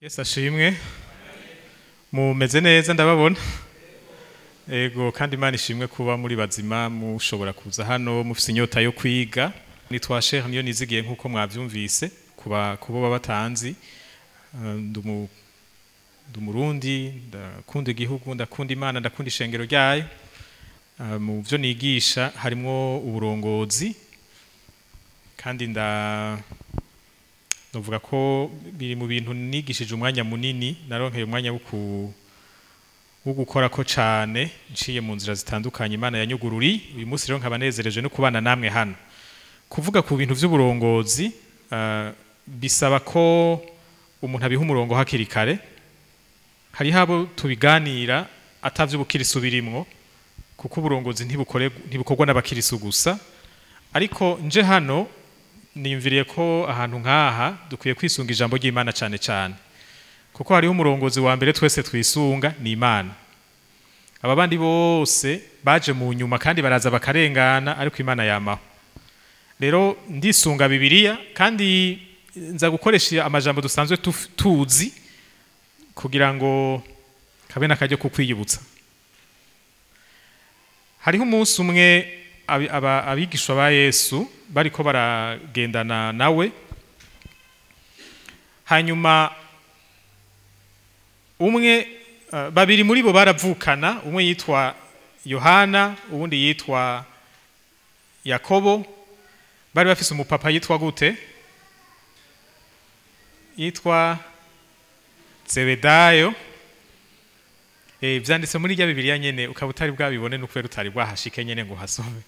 Yesu ashimwe. Mumeze neza ndababona. Ego, kandi Imana ishimwe kuba muri bazima mushobora kuza hano mufise inyota yo kwiga. Nitwa Sheikh niyo nizigiye nkuko mwavyumvise kuba kubo batanzi. Ndumurundi, ndakunda igihugu, ndakunda Imana, ndakunda ishengero ryayo. Mu byo nigisha harimwo uburongozi, kandi ndavuga ko biri mu bintu nigishije umwanya munini, naronkeye umwanya wo gukora ko cane nciye mu nzira zitandukanye Imana yanyugururi. Uyu munsi rero nkabanezereje no kubana namwe hano. Kuvuga ku bintu vy'uburongozi bisaba ko umuntu abiha umurongo hakiri kare. Hari habo tubiganira atavy'ubukirisu birimwo, kuko uburongozi ntibukorwa n'abakirisu gusa. Ariko nje hano niyumviriye ko ahantu nkaha dukwiye kwisunga ijambo ry'Imana cane cane, kuko hariho umurongozi wa mbere twese twisunga ni Imana. Aba bandi bose baje mu nyuma kandi baraza bakarengana, ariko Imana yamaho. Rero ndisunga Bibiliya kandi nza gukoresha amajambo dusanzwe tuzi kugira ngo kabe nakajyo kukwiyibutsa. Hariho umunsi umwe abigishwa ba Yesu bariko baragendana nawe, hanyuma umwe babiri muri bo baravukana, umwe yitwa Yohana uwundi yitwa Yakobo. Bari bafise umupapa yitwa gute? Yitwa Zebedayo. Vyanditse muri rya Bibiliya nyene, ukaba utari bwabibone n'ukubera utari bwahashike nyene ngo hasome.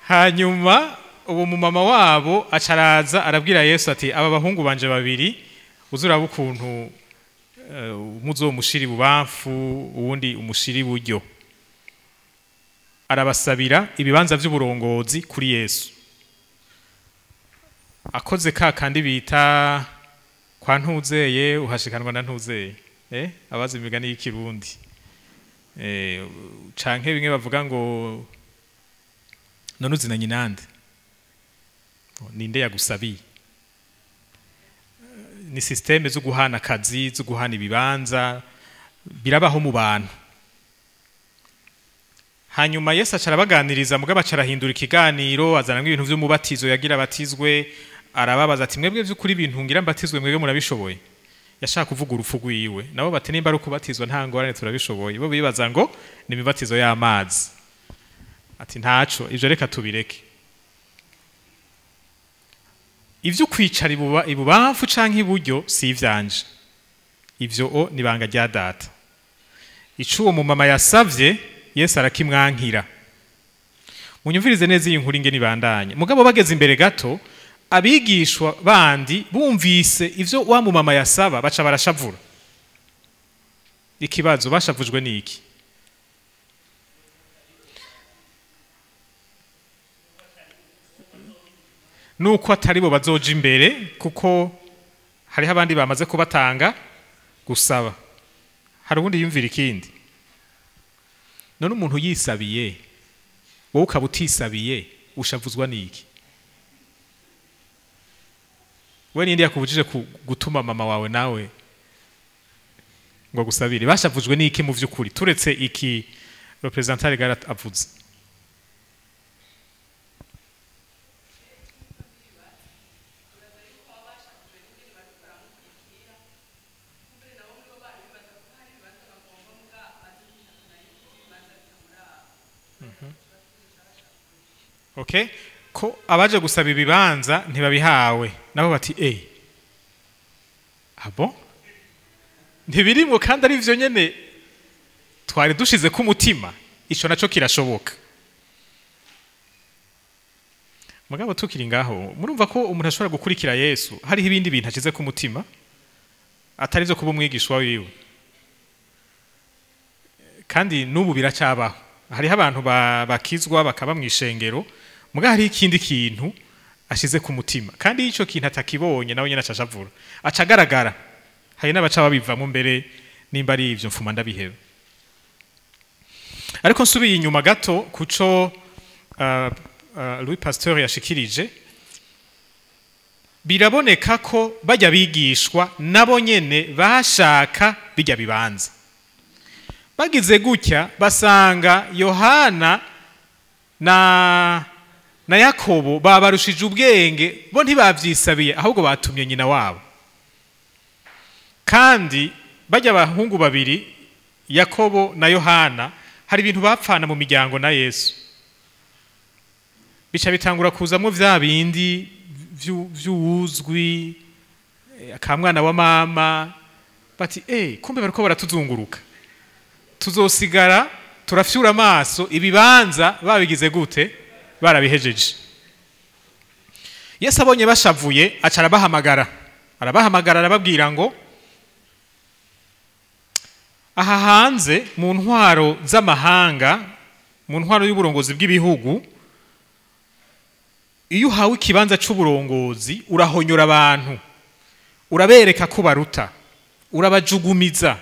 Hanyuma uwo mumama wabo acaraza arabwira Yesu ati aba bahungu banje babiri uzuraba ukuntu umuzomushira ibubamfu uwundi umushira iburyo. Arabasabira ibibanza vy'uburongozi kuri Yesu. Akoze ka kandi bita kwa ntuzeye uhashikanwa na ntuzeye. Abazi imigani y'ikirundi. Canke bimwe bavuga ngo none uzinanye nande? Ninde yagusabiye? Ni systeme zo guhana akazi, zo guhana ibibanza, birabaho mu bantu. Hanyuma Yesu acarabaganiriza, mugabo acarahindura ikiganiro, azanamwe ibintu vy'umubatizo yagira batizwe, arababaza ati mwebwe vy'ukuri ibintu ngira mbatizwe mwebwe murabishoboye? Yashaka kuvuga urupfu rwiwe, nabo bati nimba ari ukubatizwa nta ngorane turabishoboye. Bo bibaza ngo ni imibatizo y'amazi. Ati ntaco, ivyo reka tubireke. Ivyo kwicara ibubamfu canke iburyo si ivyanje, ivyo ni banga rya data. Ico uwo mumama yasavye Yesu arakimwankira. Munyumvirize neza iyi nkuru ingene ibandanye. Mugabo bageze imbere gato, abigishwa bandi bumvise ivyo wa mumama yasaba baca barashavura. Ikibazo bashavujwe ni iki? Nuko atari bo bazoja imbere, kuko hariho abandi bamaze kubatanga gusaba. Hari uwundi yumvira ikindi. None umuntu yisabiye, wowe ukaba utisabiye, ushavuzwa niki? We ninde yakubujije gutuma mama wawe nawe ngo gusabire? Bashavujwe niki mu vy'ukuri turetse iki representant legal avuze? Okay, ko abaje gusaba ibibanza ntibabihawe, nabo bati abo ntibirimo kandi ari ivyo nyene twari dushize ku mutima. Ico naco kirashoboka. Mugabo tukiri ngaho, murumva ko umuntu ashobora gukurikira Yesu hariho ibindi bintu ashize ku mutima atari vyo kuba umwigishwa wiwe. Kandi n'ubu biracabaho. Hariho abantu bakizwa bakaba mwishengero, muga hari ikindi kintu ashize ku mutima, kandi ico kintu atakibonye nawe nyene acashavura, acagaragara. Hari n'abaca babivamo mbere, nimba ari ivyo mfuma ndabiheba. Ariko nsubiye inyuma gato kuco Louis Pasteur yashikirije, Biraboneka ko bajya bigishwa nabo nyene bashaka bijya bibanza. Bagize gutya basanga Yohana na Yakobo babarushije ubwenge, bo ntibavyisabiye ahubwo batumye nyina wabo. Kandi bajya abahungu babiri Yakobo na Yohana hari ibintu bapfana mu miryango na Yesu, bica bitangura kuzamwo vya bindi vy'uwuzwi akamwana wa mama, bati kumbe bariko baratuzunguruka, tuzosigara turafyura amaso ibibanza babigize gute, barabihejeje. Yesu abonye bashavuye aca arabahamagara, arababwira ngo aha hanze mu ntwaro z'amahanga, mu ntwaro y'uburongozi bw'ibihugu, iyo uhawe ikibanza c'uburongozi urahonyora abantu, urabereka ko baruta, urabajugumiza,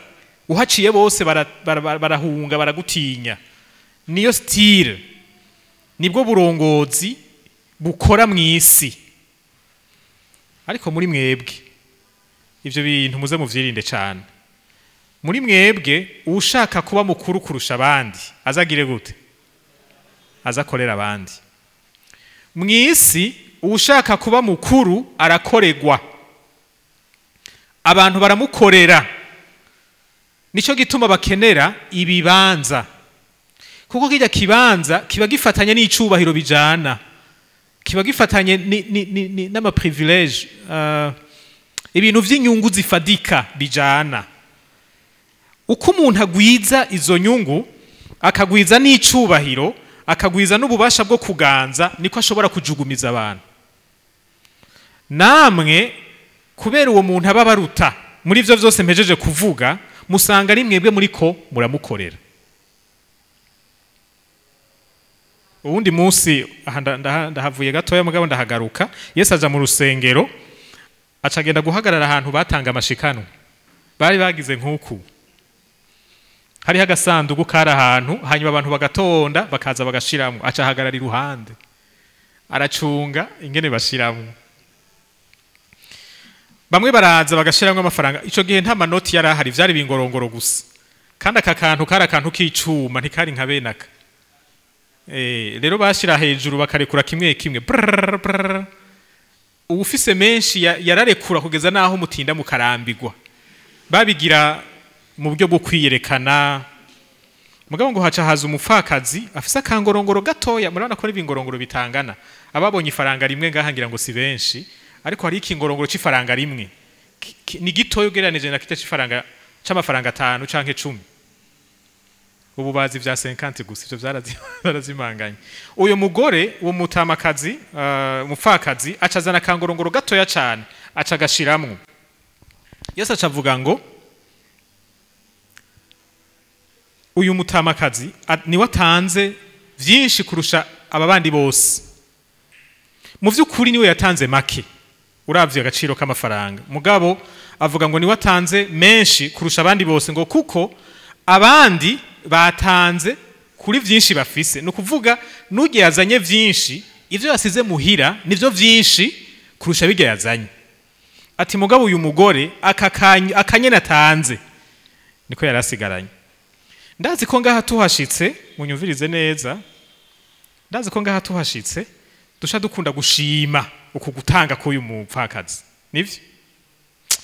uhaciye bose barahunga, baragutinya. Niyo style, nibwo burongozi bukora mw'isi. Ariko muri mwebwe ivyo bintu muze muvyirinde cane. Muri mwebwe ushaka kuba mukuru kurusha abandi azagire gute? Azakorera abandi. Mw'isi ushaka kuba mukuru arakoregwa, abantu baramukorera. Nico gituma bakenera ibibanza, kuko kijya kibanza kiba gifatanye n'icubahiro bijana, kiba gifatanye n'ama privilege, ibintu vy'inyungu zifadika bijana. Uko umuntu agwiza izo nyungu, akagwiza n'icubahiro, akagwiza n'ububasha bwo kuganza, niko ashobora kujugumiza abantu. Namwe kubera uwo muntu aba baruta muri ivyo vyose mpejeje kuvuga, musanga ari mwebwe muriko muramukorera. Uwundi munsi ndahavuye gatoya mugabo ndahagaruka, Yesu aja mu rusengero acagenda guhagarara ahantu batanga amashikano. Bari bagize nkuku, hariho agasanduku kari ahantu, hanyuma abantu bagatonda bakaza bagashiramwo, aca ahagarara iruhande aracunga ingene bashiramwo. Bamwe baraza bagashiramwo amafaranga. Ico gihe nta manoti yari ahari, vyari bingorongoro gusa, kandi aka kantu kari akantu k'icuma, ntikari nka benaka. Rero bashira hejuru bakarekura kimwe kimwe, uwufise menshi yararekura kugeza naho mutinda mukarambirwa. Babigira mu buryo bwo kwiyerekana. Mugabo ngo haca haza umupfakazi afise akangorongoro gatoya. Murabona ko n'ibingorongoro bitangana, ababonye ifaranga rimwe ngaha ngira ngo si benshi, ariko hari ikingorongoro c'ifaranga rimwe ni gitoya ugereranije na kita c'ifaranga c'amafaranga 5 canke 10. Ubu bazi vya 50 gusa, ivyo vyarazimanganye. Uyo mugore uwo mutamakazi, umupfakazi, acazana akangorongoro gatoya cane, aca agashiramwo. Yesu acavuga ngo uyu mutamakazi niwe atanze vyinshi kurusha aba bandi bose. Mu vy'ukuri niwe yatanze make uravye agaciro k'amafaranga, mugabo avuga ngo niwe atanze menshi kurusha abandi bose, ngo kuko abandi batanze kuri vyinshi bafise. No kuvuga n'ugiye yazanye vyinshi, ivyo yasize muhira nivyo vyinshi kurusha bijya yazanye. Ati mugabo uyu mugore akanyene atanze niko yarasigaranye. Ndazi ko ngaha tuhashitse, munyumvirize neza, ndazi ko ngaha tuhashitse dusha dukunda gushima uku gutanga k'uyu mupfakazi, nivyo?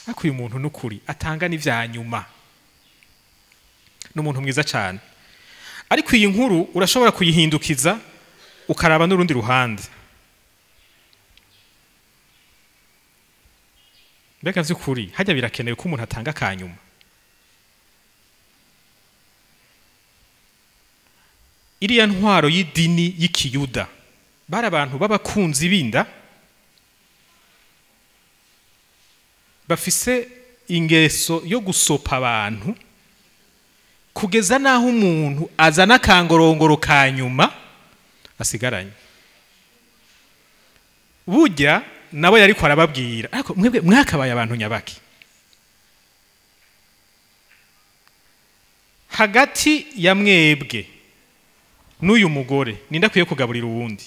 Ariko uyu muntu nukuri atanga n'ivyanyuma, n'umuntu mwiza cyane. Ariko iyi nkuru urashobora kuyihindukiza ukaraba n'urundi ruhande. Mbega vy'ukuri hajya birakenewe ko umuntu atanga akanyuma? Iriya ntwaro y'idini y'ikiyuda bari abantu b'abakunzi b'inda, bafise ingeso yo gusopa abantu kugeza naho umuntu azana akangorongoro ka nyuma asigaranye. Burya nabo yariko arababwira, ariko mwebwe mwakabaye abantu nyabaki. Hagati ya mwebwe n'uyu mugore ninde akwiye kugaburira uwundi?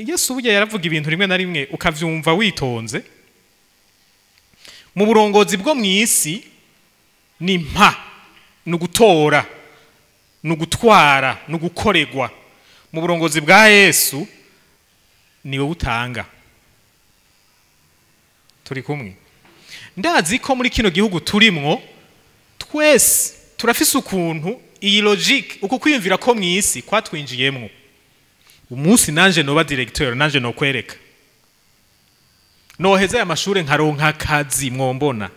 Yesu burya yaravuga ibintu rimwe na rimwe ukavyumva witonze. Mu burongozi bwo mw'isi ni mpa, ni ugutora, ni ugutwara, ni ugukoregwa. Mu burongozi bwa Yesu ni wowe utanga. Turi kumwe? Ndazi ko muri kino gihugu turimwo twese turafise ukuntu iyi logique, uko kwiyumvira ko mw'isi kwatwinjiyemwo. Umunsi nanje noba directeur, nanje nokwereka, noheza aya mashure nkaronka akazi, mwombona.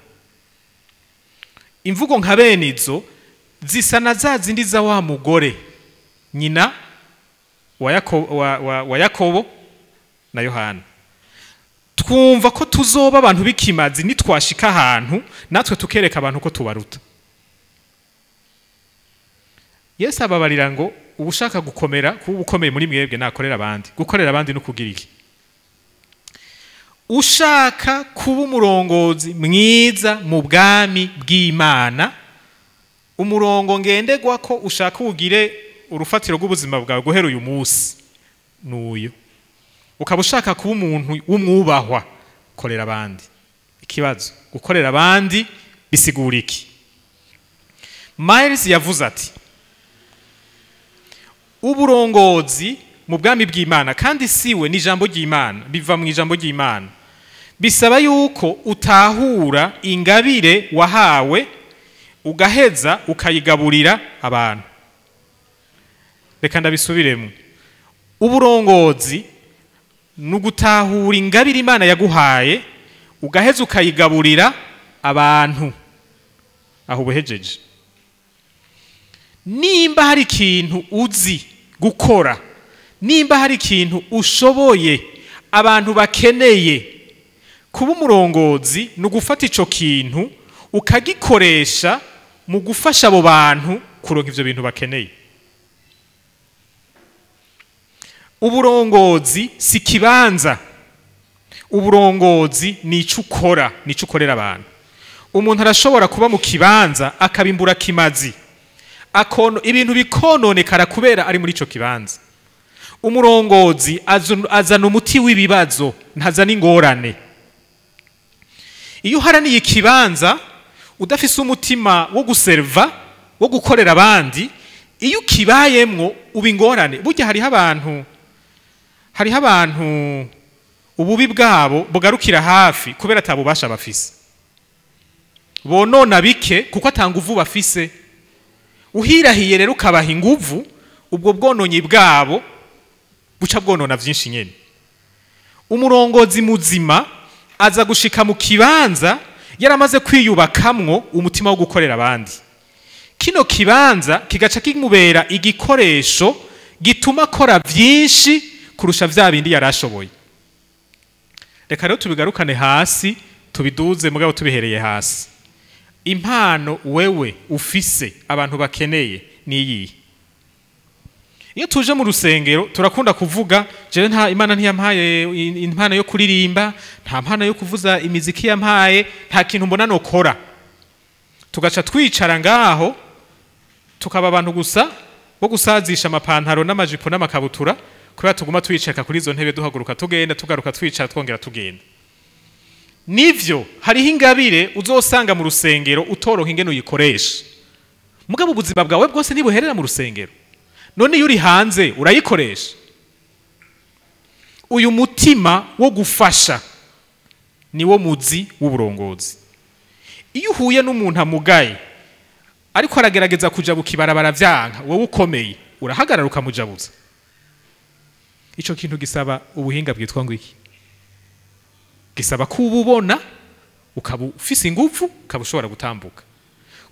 Imvugo nka bene izo zisa na za zindi za wa mugore nyina wa Yakobo na Yohana. Twumva ko tuzoba abantu b'ikimazi nitwashika ahantu natwe tukereka abantu ko tubaruta. Yesu ababarira ngo ubushaka gukomera kuba ukomeye muri mwebwe nakorera abandi. Gukorera abandi no kugira iki? Ushaka kuba umurongozi mwiza mu bwami bw'Imana, umurongo ngenderwa ko ushaka ugire urufatiro rw'ubuzima bwawe guhera uyu munsi n'uyu, ukaba ushaka kuba umuntu w'umwubahwa, korera abandi. Ikibazo, gukorera abandi bisigura iki? Miles yavuze ati uburongozi mu bwami bw'Imana, kandi siwe ni ijambo ry'Imana, biva mu ijambo ry'Imana, bisaba yuko utahura ingabire wahawe ugaheza ukayigaburira abantu. Reka ndabisubiremo. Uburongozi ni ugutahura ingabire Imana yaguhaye ugaheza ukayigaburira abantu. Aho ubuhejeje. Nimba hari ikintu uzi gukora, nimba hari ikintu ushoboye abantu bakeneye, kuba umurongozi ni ugufata ico kintu ukagikoresha mu gufasha abo bantu kuronka ivyo bintu bakeneye. Uburongozi si kibanza, uburongozi ni ico ukora, ni ico ukorera abantu. Umuntu arashobora kuba mu kibanza akabimbura kimazi, ibintu bikononekara kubera ari muri ico kibanza. Umurongozi azana umuti w'ibibazo, ntazana ingorane. Iyo uharaniye ikibanza udafise umutima wo guserva, wo gukorera abandi, iyo ukibayemwo uba ingorane. Burya hariho abantu ububi bwabo bugarukira hafi kubera atabubasha bafise, bonona bike kuko atanguvu bafise. Uhirahiye rero ukabaha inguvu, ubwo bwononyi bwabo buca bwonona vyinshi nyene. Umurongozi muzima aza gushika mu kibanza yaramaze kwiyubakamwo umutima wo gukorera abandi. Kino kibanza kigaca kimubera igikoresho gituma akora vyinshi kurusha vya bindi yarashoboye. Reka rero tubigarukane hasi, tubiduze mugabo tubihereye hasi. Impano wewe ufise abantu bakeneye ni iyi. Iyo tuje mu rusengero turakunda kuvuga jewe nta Imana ntiyampaye impano yo kuririmba, nta mpano yo kuvuza imiziki yampaye, nta kintu mbona nokora. Tugaca twicara ngaho tukaba abantu gusa bo gusazisha amapantaro n'amajipo n'amakabutura, kubera tuguma twiceka kuri izo ntebe, duhaguruka tugenda, tugaruka twicara, twongera tugenda. Nivyo hariho ingabire uzosanga mu rusengero utoronka ingene uyikoresha, mugabo ubuzima bwawe bwose ntibuherera mu rusengero. None iyo uri hanze urayikoresha. Uyu mutima wo gufasha niwo muzi w'uburongozi. Iyo uhuye n'umuntu amugaye ariko aragerageza kujabuka ibarabara vyanka, wowe ukomeye urahagarara ukamujabuza. Ico kintu gisaba ubuhinga bwitwa ngo iki? Gisaba kububona, ukaba ufise ingufu, ukaba ushobora gutambuka.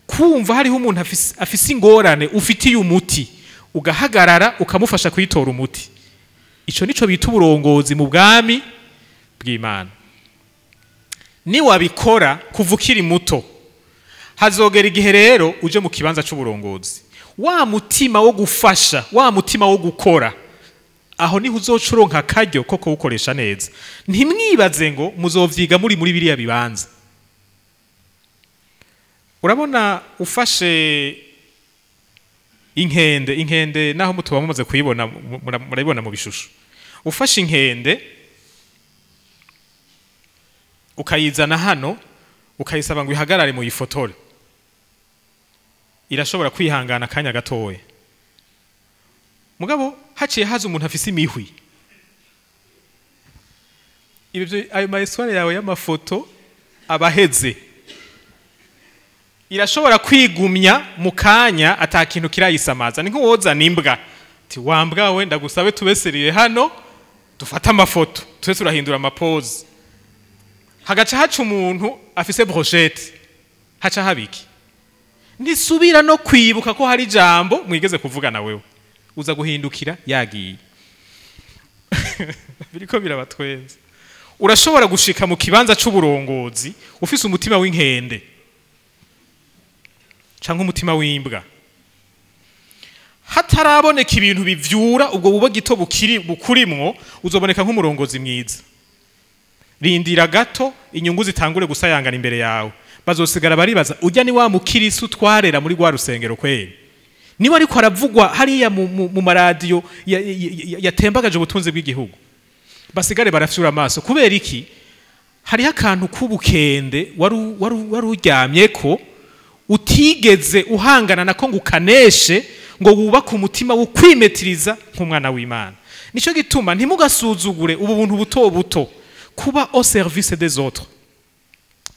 Kumva hariho umuntu afise ingorane ufitiye umuti, ugahagarara ukamufasha kuyitora umuti. Ico nico bita uburongozi mu bwami bw'Imana. Ni wabikora kuva ukiri muto, hazogera igihe rero uje mu kibanza c'uburongozi, wa mutima wo gufasha, wa mutima wo gukora, aho niho uzocuronka akaryo ko kuwukoresha neza. Ntimwibaze ngo muzovyiga muri biriya bibanza. Urabona ufashe inkende, inkende naho mutuba mumaze kuyibona, murayibona mu bishusho. Ufashe inkende ukayizana hano, ukayisaba ngo ihagarare mu yifotore, irashobora kwihangana akanya gatoya. Mugabo haciye haza umuntu afise imihwi, ibyo ayo mahistoire yawe y'amafoto abaheze. Irashobora kwigumya mu kanya ata kintu kirayisamaza. Ni nk'uwozana imbwa ati: "Wambwa we, ndagusabe tubeseriye hano dufate amafoto, tube turahindura amapose." Hagaca haca umuntu afise brochette, haca habiki ntisubira no kwibuka ko hari ijambo mwigeze kuvugana. Wewe uza guhindukira yagiye. Biriko birabatwenza. Urashobora gushika mu kibanza c'uburongozi ufise umutima w'inkende canke umutima w'imbwa. Hataraboneka ibintu bivyura ubwo buba gito bukiri bukurimwo, uzoboneka nk'umurongozi mwiza. Rindira gato inyungu zitangure gusayangana imbere yawe, bazosigara baribaza: "Ujya ni wa mukirisu twarera muri rwa rusengero kweri? Niwe ariko aravugwa hariya mu maradiyo yatembagaje ubutunzi bw'igihugu?" Basigare barafyura amaso. Kubera iki? Hariho akantu k'ubukende wari uryamye ko utigeze uhangana nako ngo ukaneshe, ngo wubake umutima wo kwimetiriza nk'umwana w'Imana. Nicyo gituma ntimugasuzugure ubu buntu buto buto, kuba au service des autres.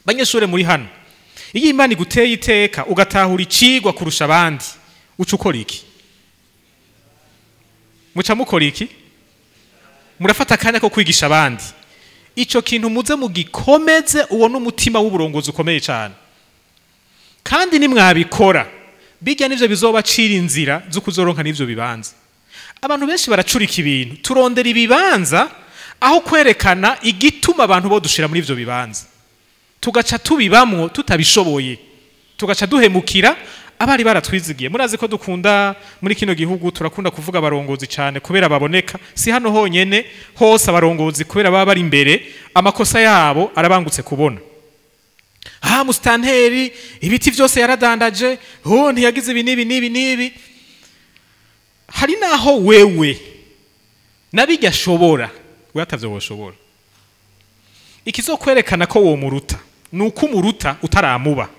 Banyeshure muri hano, iyo Imana iguteye iteka ugatahura icigwa kurusha abandi, uca ukora iki? Muca mukora iki? Murafata akanya ko kwigisha abandi. Ico kintu muze mugikomeze. Uwo n'umutima w'uburongozi ukomeye cyane. Kandi nimwabikora bijya, nivyo bizobacira inzira zo kuzoronka n'ivyo bibanza. Abantu benshi baracurika ibintu, turondera ibibanza aho kwerekana igituma abantu bo dushira muri ivyo bibanza, tugaca tubibamwo tutabishoboye, tugaca duhemukira abari baratwizigiye. Murazi ko dukunda muri kino gihugu, turakunda kuvuga abarongozi cyane kubera baboneka. Si hano honyene, hose abarongozi kubera baba bari imbere, amakosa yabo arabangutse kubona. Ah, musitanteri ibiti byose yaradandaje, ho ntiyagize ibi n'ibi n'ibi n'ibi. Hari naho wewe nabijya ashobora, we atavyo woshobora. Ikizokwerekana ko wo muruta ni uko umuruta utaramuba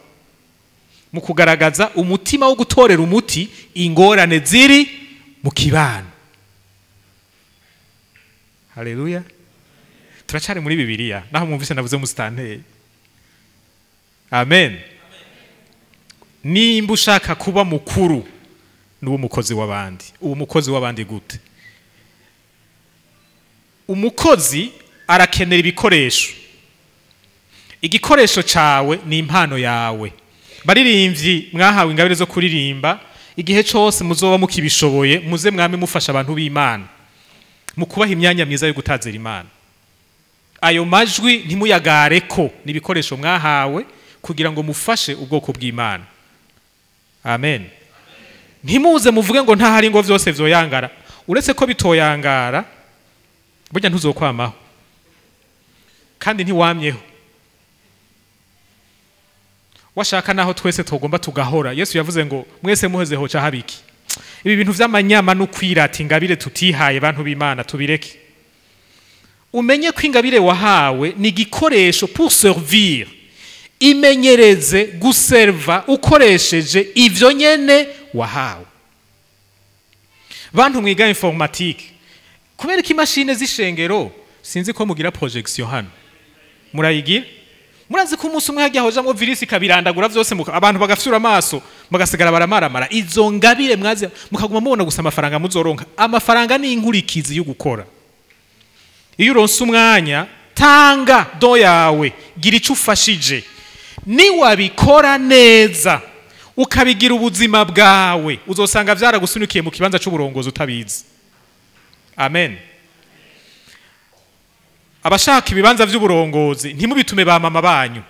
mu kugaragaza umutima wo gutorera umuti ingorane ziri mu kibano. Haleluya! Turacari muri Bibiliya naho mwumvise navuze musitanteri. Amen. Nimba ushaka kuba mukuru, ni umukozi w'abandi. Uwo mukozi w'abandi gute? Umukozi arakenera ibikoresho. Igikoresho cawe ni impano yawe. Baririmbyi mwahawe ingabire zo kuririmba, igihe cyose muzoba mukibishoboye, muze mwame mufasha abantu b'Imana mu kubaha imyanya myiza yo gutazira Imana. Ayo majwi ntimuyagare ko ni ibikoresho mwahawe kugira ngo mufashe ubwoko bw'Imana. Amen. Ntimuze muvuge ngo ntahari ngo vyose vyoyangara. Uretse ko bitoyangara, burya ntuzokwamaho kandi ntiwamyeho. Washaka naho twese tugomba tugahora. Yesu yavuze ngo mwese muheze hoca habiki. Ibi bintu vy'amanyama no kwirata ingabire tutihaye, bantu b'Imana, tubireke. Umenye ko ingabire wahawe ni igikoresho pour servir. Imenyereze guserva ukoresheje ivyo nyene wahawe. Bantu mwiga informatique, kubera ko imashine z'ishengero, sinzi ko mugira projection hano, murayigira? Murazi ko umunsi umwe hajya hojamwo virus ikabirandagura vyose, abantu bagafyura amaso, bagasigara baramaramara. Izo ngabire mwaze mukaguma mubona gusa amafaranga muzoronka. Amafaranga ni inkurikizi yo gukora. Iyo uronse umwanya, tanga don yawe, gira ico ufashije. Niwabikora neza ukabigira ubuzima bwawe, uzosanga vyaragusunikiye mu kibanza c'uburongozi utabizi. Amen. Abashaka ibibanza vy'uburongozi, ntimubitume ba mama banyu,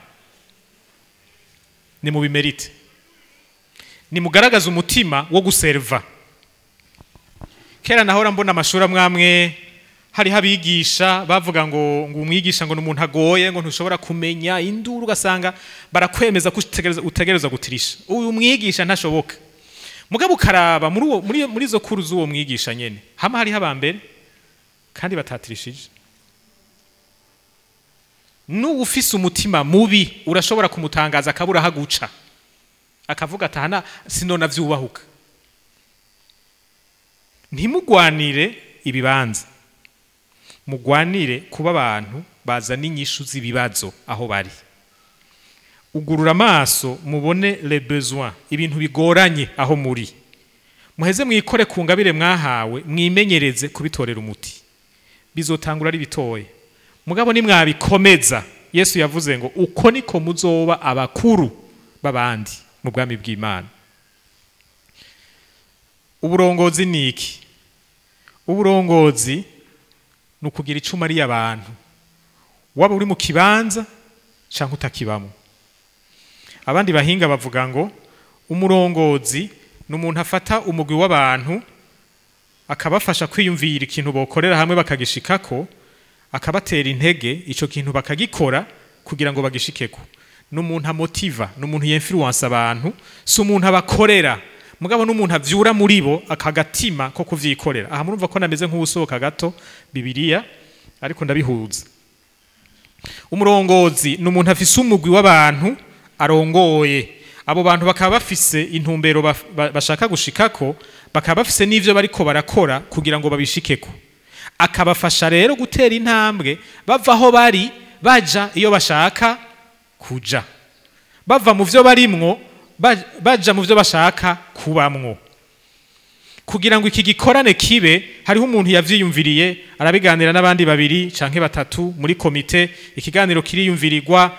nimubimerite. Nimugaragaze umutima wo guserva. Kera nahora mbona amashuri amwamwe hariho abigisha bavuga ngo umwigisha ngo ni umuntu agoye, ngo ntushobora kumenya induru, ugasanga barakwemeza ko utegereza gutirisha, uyu mwigisha ntashoboka. Mugabo ukaraba muri izo cours z'uwo mwigisha nyene, hama hariho abambere. Kandi batatirishije. N'uwufise umutima mubi urashobora kumutangaza akabura haguca, akavuga atahana sinona vyubahuka. Ntimugwanire ibibanza, mugwanire kuba abantu bazana inyishu z'ibibazo aho bari. Ugurura amaso mubone les besoins, ibintu bigoranye aho muri, muheze mwikore ku ngabire mwahawe, mwimenyereze kubitorera umuti. Bizotangura ari bitoye, mugabo nimwabikomeza, Yesu yavuze ngo uko niko muzoba abakuru b'abandi mu bwami bw'Imana. Uburongozi ni iki? Uburongozi ni ukugira icuma ari abantu, waba uri mu kibanza canke utakibamo. Abandi bahinga bavuga ngo umurongozi ni umuntu afata umugwi w'abantu akabafasha kwiyumvira ikintu bokorera hamwe bakagishikako, akabatera intege ico kintu bakagikora kugira ngo bagishikeko. Ni umuntu amotiva, ni umuntu yinfluence abantu, si umuntu abakorera, mugabo n'umuntu avyura muri bo akagatima ko kuvyikorera. Aha murumva ko nameze nk'uwusohoka gato Bibiliya, ariko ndabihuza. Umurongozi ni umuntu afise umugwi w'abantu arongoye, abo bantu bakaba bafise intumbero bashaka gushikako, bakaba bafise n'ivyo bariko barakora kugira ngo babishikeko. Akabafasha rero gutera intambwe bava aho bari baja iyo bashaka kuja, bava mu vyo barimwo baja mu vyo bashaka kubamwo. Kugira ngo iki gikorane kibe, hariho umuntu yavyiyumviriye arabiganira n'abandi babiri canke batatu muri komite, ikiganiro kiriyumvirirwa,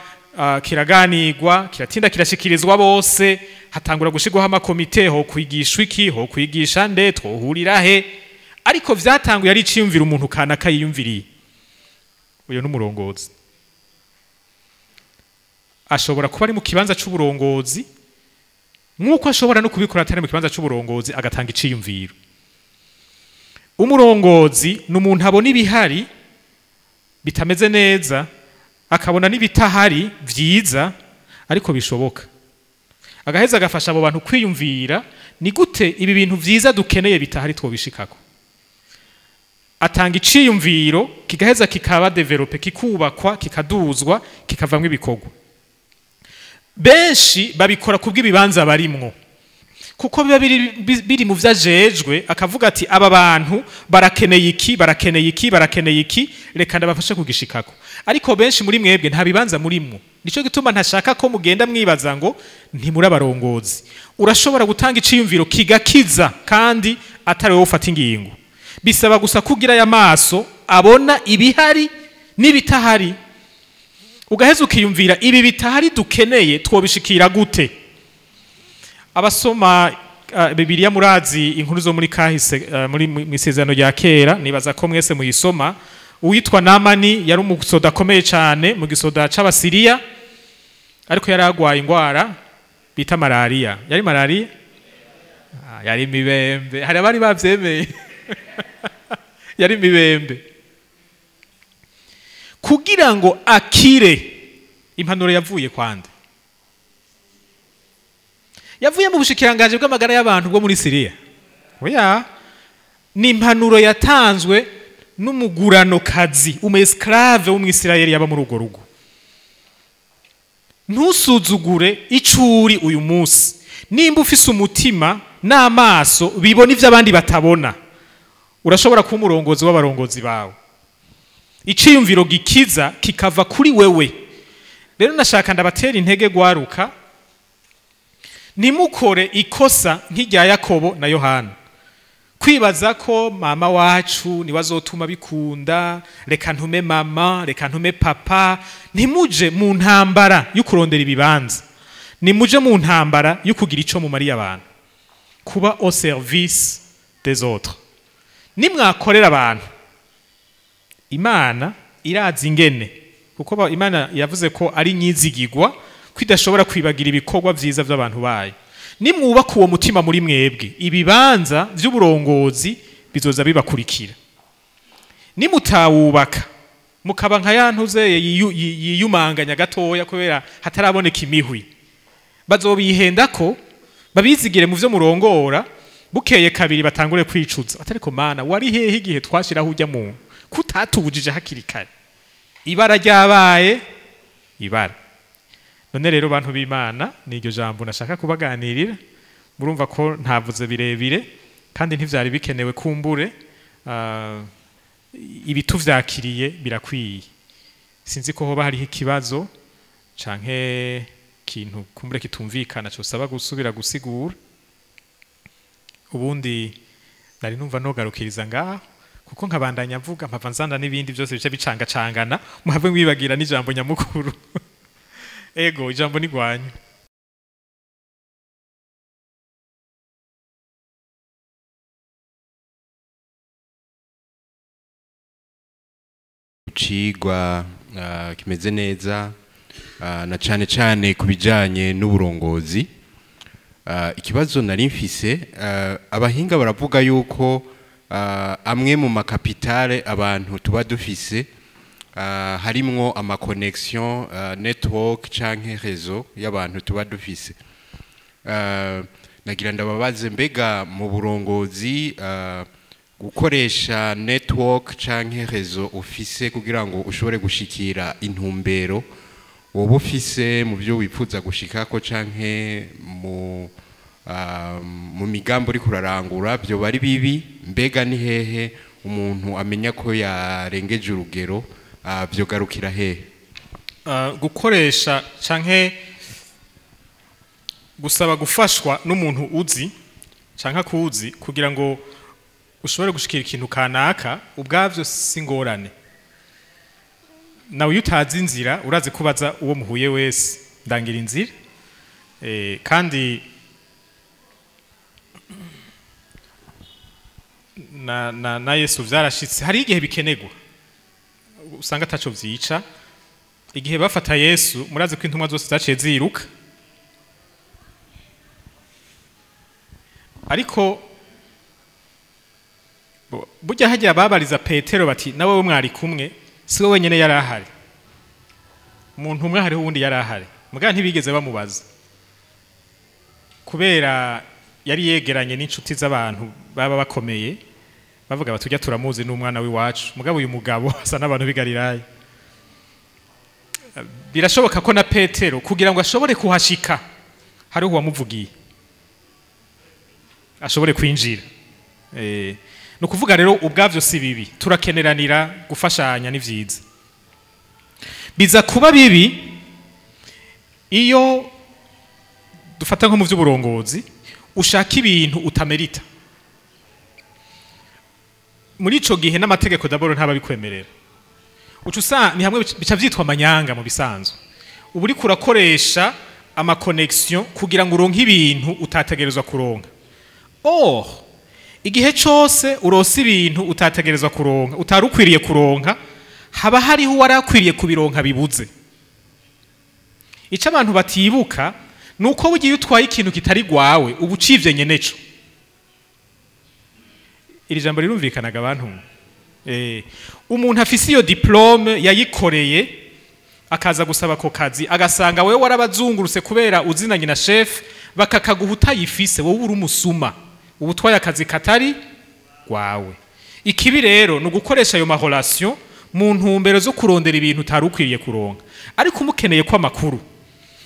kiraganirwa, kiratinda, kirashikirizwa bose, hatangura gushirwaho amakomite, ho kwigishwa iki, ho kwigisha nde, twohurira he. Ariko vyatanguye ari iciyumvira umuntu kanaka yiyumviriye. Uyo n'umurongozi. Ashobora kuba ari mu kibanza c'uburongozi, nk'uko ashobora no kubikora atari mu kibanza c'uburongozi agatanga iciyumviro. Umurongozi ni umuntu abona ibihari bitameze neza, akabona n'ibitahari vyiza ariko bishoboka, agaheza agafasha abo bantu kwiyumvira ni gute ibi bintu vyiza dukeneye bitahari twobishikako. Atanga iciyumviro kigaheza kikaba develope, kikubakwa, kikaduzwa, kikavamwo ibikorwa. Benshi babikora kubw'ibibanza barimwo, kuko biba biri mu vyajejwe, akavuga ati aba bantu barakeneye iki, barakeneye iki, barakeneye iki, reka ndabafashe kugishikako. Ariko benshi muri mwebwe nta bibanza murimwo. Nico gituma ntashaka ko mugenda mwibaza ngo ntimuri abarongozi. Urashobora gutanga iciyumviro kigakiza kandi atari wowe ufata ingingo. Bisaba gusa kugira aya maso abona ibihari n'ibitahari, ugaheza ukiyumvira ibi bitahari dukeneye twobishikira gute. Abasoma Bibiliya murazi inkuru zo muri kahise, muri mw'isezerano rya kera, nibaza ko mwese muyisoma. Uwitwa Namani yari umusoda akomeye cyane mu gisoda c'Abasiriya, ariko yari agwaye ingwara bita malaria. Yari malaria? Yari imibembe. Hari abari bavyemeye. Yari imibembe. Kugira ngo akire, impanuro yavuye kwande? Yavuye mu bushikiranganje bw'amagara y'abantu bwo muri Siriya. Oya, ni impanuro yatanzwe n'umuguranokazi, umu-esclave w'umwisirayeli yaba muri urwo rugo. Ntusuzugure icuri uyu munsi. Nimba ufise umutima n'amaso bibona ivyo abandi batabona, urashobora kuba umurongozi w'abarongozi bawe. Iciyumviro gikiza kikava kuri wewe. Rero nashaka ndabatera intege gwaruka, ntimukore ikosa nk'irya Yakobo na Yohana, kwibaza ko mama wacu niwe azotuma bikunda, reka ntume mama, reka ntume papa. Ntimuje mu ntambara yo kurondera ibibanza, nimuje mu ntambara yo kugira ico mumariye abantu, kuba au service des autres. Nimwakorera abantu, Imana irazi ingene, kuko Imana yavuze ko ari nyizigigwa, ko idashobora kwibagira ibikorwa vyiza vy'abantu bayo. Nimwubaka uwo mutima muri mwebwe, ibibanza vy'uburongozi bizoza bibakurikira. Nimutawubaka mukaba nka ya ntuze yiyumanganya gatoya kubera hataraboneka imihwi, bazobihenda ko babizigire mu vyo murongora, bukeye kabiri batangure kwicuza, atariko Mana wari hehe igihe twashiraho ujya mu Kutatubujije hakiri kare, ibara ryabaye ibara. None rero bantu b'Imana, ni iryo jambo nashaka kubaganirira. Murumva ko ntavuze birebire kandi ntivyari bikenewe, kumbure ibituvyakiriye birakwiye. Sinzi ko hoba hariho ikibazo canke kintu kumbure kitumvikana cosaba gusubira gusigura. Ubundi nari numva nogarukiriza ngaho, kuko nkabandanya mvuga mpava nzana n'ibindi byose bice bicangacangana, muhave mwibagira n'ijambo nyamukuru. Ego, ijambo ni gwanyu. Cigwa kimeze neza, na cane cane kubijanye n'uburongozi. Ikibazo nari mfise, abahinga baravuga yuko amwe mu makapitale abantu tuba dufise harimwo ama connection, network canke réseau y'abantu tuba dufise. Nagira ndababaze, mbega mu burongozi gukoresha network canke réseau ufise kugira ngo ushobore gushikira intumbero woba ufise mu byo wifuza gushikako canke mu migambi uriko urarangura, byo bari bibi? Mbega ni hehe umuntu amenya ko yarengeje urugero? Byogarukira hehe? Gukoresha canke gusaba gufashwa n'umuntu uzi canke akuzi kugira ngo ushobore gushikira ikintu kanaka, ubwavyo si ngorane. Nawe iyo utazi inzira urazi kubaza uwo muhuye wese, ndangira inzira. Kandi na Yesu vyarashitse, hari igihe bikenerwa usanga ataco vyica. Igihe bafata Yesu, murazi ko intumwa zose zaciye ziruka, ariko burya hajya babariza Petero bati nawe mwari kumwe, si we wenyene yari ahari, umuntu umwe hariho uwundi yari ahari, mugabo ntibigeze bamubaza kubera yari yegeranye n'inshuti z'abantu baba bakomeye, bavuga bati ujya turamuzi n'umwana w'iwacu, mugabo uyu mugabo asa n'abantu b'i Galilaya. Birashoboka ko na Petero kugira ngo ashobore kuhashika hariho uwamuvugiye ashobore kwinjira. Ni ukuvuga rero ubwavyo si bibi, turakeneranira, gufashanya ni vyiza. Biza kuba bibi iyo dufata nko mu vy'uburongozi ushaka ibintu utamerita. Muri ico gihe n'amategeko d'abord ntababikwemerera. Uca usa ni hamwe bica vyitwa amanyanga mu bisanzwe. Uba uriko urakoresha ama connection kugira ngo uronke ibintu utategerezwa kuronka. Or igihe cose uronse ibintu utategerezwa kuronka, utarukwiriye kuronka, haba hariho uwarakwiriye kubironka bibuze. Ico abantu batibuka nuko bugiye utwaye ikintu kitari gwawe, uba ucivye nyeneco. Iri jambo rirumvikanaga abantu. Umuntu afise iyo diplome yayikoreye akaza gusaba ako kazi, agasanga wewe warabazungurutse kubera uzinanye na chef, bakakaguha utayifise, wowe uri umusuma, uba utwaye akazi katari gwawe. Ikibi rero ni ugukoresha ayo ma relation mu ntumbero zo kurondera ibintu utari ukwiriye kuronka. Ariko umukeneye ko amakuru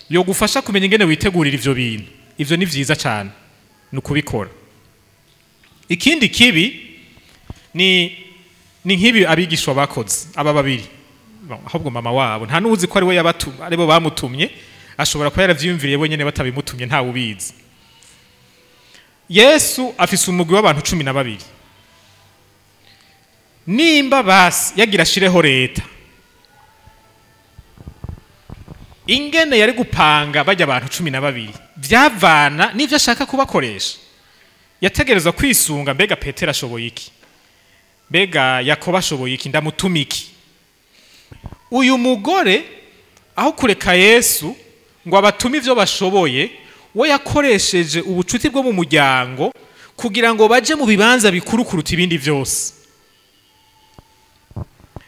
yogufasha kumenya ingene witegurira ivyo bintu, ivyo ni vyiza cane, ni ukubikora. Ikindi kibi ni nk'ibi abigishwa bakoze aba babiri, ahubwo mama wabo nta n'uzi ko ari we yabatumye, aribo bamutumye, ashobora kuba yaravyiyumviriye wenyene batabimutumye, ntawe ubizi. Yesu afise umugwi w'abantu 12. Nimba basi yagira ashireho leta, ingene yari gupanga bajya abantu 12 vyavana n'ivyo ashaka kubakoresha. Yategerezwa kwisunga, mbega Petero ashoboye iki, mbega Yakobo ashoboye iki, ndamutuma iki. Uyu mugore aho kureka Yesu ngo abatume ivyo bashoboye, we yakoresheje ubucuti bwo mu muryango kugira ngo baje mu bibanza bikuru kuruta ibindi vyose.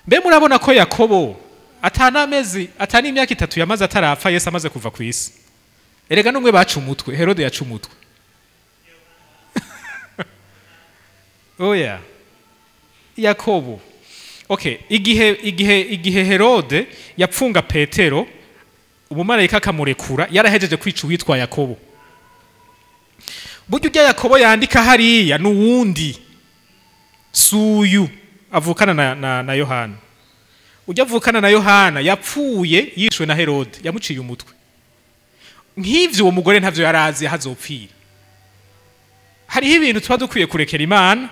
Mbe murabona ko Yakobo atanamezi atani imyaka 3 yamaze atarapfa Yesu amaze kuva ku isi. Erega numwe baca umutwe, Herode yaca umutwe. Oya, Yakobo. Okay, igihe Herode yapfunga Petero, umumarayika akamurekura, yarahejeje kwica uwitwa Yakobo. Buryo ujya Yakobo yandika hariya n'uwundi suyu avukana na Yohana. Ujya avukana na Yohana yapfuye yishwe na Herode, yamuciye umutwe. Nk'ivyo uwo mugore ntavyo yarazi hazopfira. Hariho ibintu tuba dukwiye kurekera Imana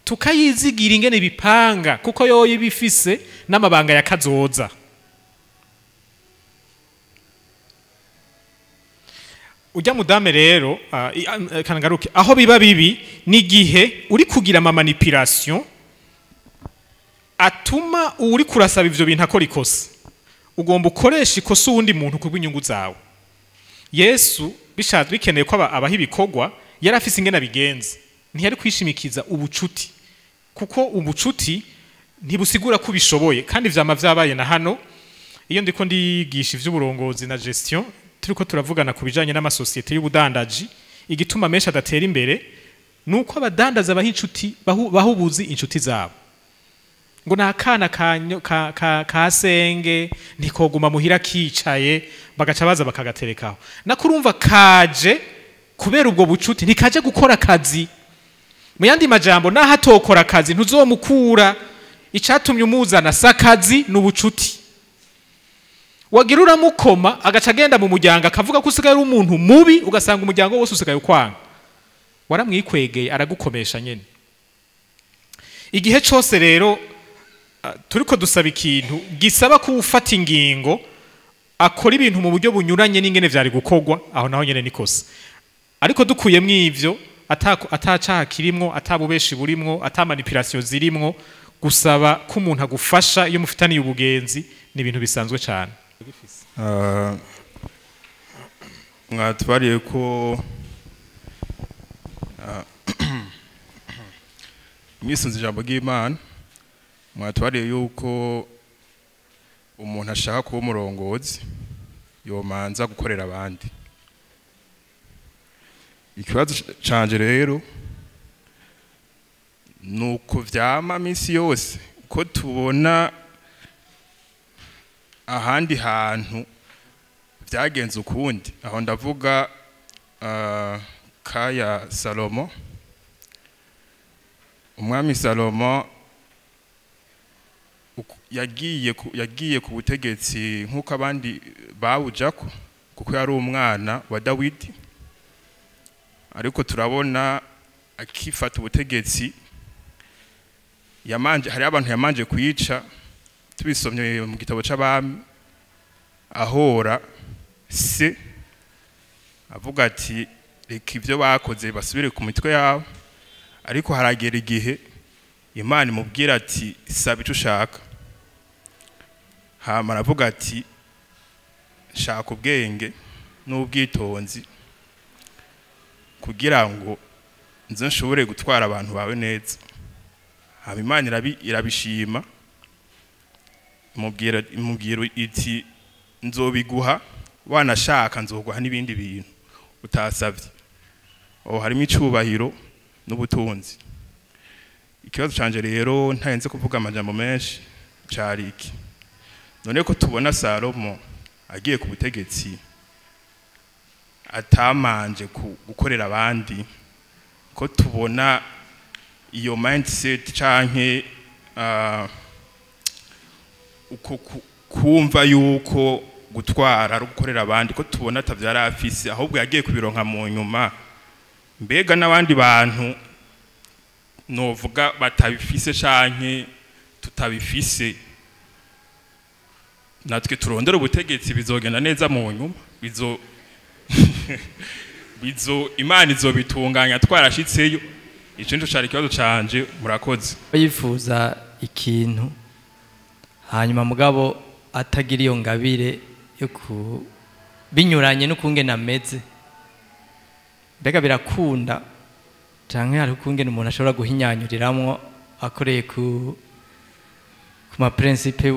tukayizigira ingene bipanga, kuko yoyo ibifise n'amabanga ya kazoza. Ujya mudame rero, kangaruke aho biba bibi n'igihe uri kugira ama manipulation atuma uri kurasaba ivyo bintu akora ikosa. Ugomba ukoresha ikosa uwundi muntu kubw'inyungu zawe. Yesu bishatse bikeneye ko abaha ibikorwa, yarafise ingene abigenza. Ntiyari kwishimikiza ubucuti, kuko ubucuti ntibusigura ko ubishoboye, kandi vyama vyabaye na hano. Iyo ndiko ndigisha ivy'uburongozi na gestion, turiko turavugana ku bijanye n'amasosiyete y'ubudandaji, igituma menshi adatera imbere nuko abadandaza baha inshuti, bahubuzi inshuti zabo. Ngo nakana ka senge ntikoguma muhira kicaye, bagaca baza bakagaterekaho. Nakurumva kaje kubera ubwo bucuti, ntikaje gukora akazi. Mu yandi majambo, naho atokora akazi ntuzomukura. Icatumye umuzana sakazi n'ubucuti. Wagira uramukoma agaca agenda mu muryango akavuga ko usigaye ari umuntu mubi, ugasanga umuryango wose usigaye ukwanga. Waramwikwegeye aragukomesha nyene. Igihe cose rero turiko dusaba ikintu gisaba ko ufata ingingo akora ibintu mu buryo bunyuranye n'ingene vyari gukogwa, aho naho nyene nikosa. Ariko dukuyemwo ivyo, atacaha kirimwo, atabubeshi burimwo, ata manipulation zirimwo, gusaba ko umuntu agufasha iyo mufitaniye ubugenzi ni ibintu bisanzwe cyane. Mwatubariye ko mwisunze ijambo ry'Imana, mwatubariye yuko umuntu ashaka kuba umurongozi yomanza gukorera abandi. Ikibazo canje rero nuko vyama misi yose ko tubona ahandi hantu vyagenze ukundi. Aho ndavuga kaya Salomo, umwami Salomo yagiye ku butegetsi nkuko abandi bawujako, kuko yari umwana wa Dawidi. Ariko turabona akifata ubutegetsi yamanje, hari abantu yamanje kuyica, tubisomye mu gitabo c'abami, ahora se avuga ati reka ivyo bakoze basubire ku mitwe yabo. Ariko haragera igihe Imana imubwira ati saba ico ushaka. Hama aravuga ati shaka ubwenge n'ubwitonzi kugira ngo nze nshobore gutwara abantu bawe neza. Hama Imana irabishima, imubwira iti nzobiguha, wanashaka nzoguha n'ibindi bintu utasavye. Aho harimo icubahiro n'ubutunzi. Ikibazo canje rero ntayenze kuvuga amajambo menshi cari iki: none ko tubona Salomo agiye ku butegetsi atamanje gukorera abandi, ko tubona iyo mindset canke uko kumva yuko gutwara ari gukorera abandi, ko tubona atavyara afise, ahubwo yagiye kubironka mu nyuma. Mbega n'abandi bantu novuga batabifise canke tutabifise, natwe turondera ubutegetsi bizogenda neza mu nyuma, bizo Imana izobitunganya twarashitseyo. Ico nico cari ikibazo canje, murakoze. Yifuza ikintu hanyuma mugabo atagira iyo ngabire yo ku binyuranye n'ukungena ameze, mbega birakunda canke hari ukungena umuntu ashobora guhinyanyuriramwo akoreye ku ma principe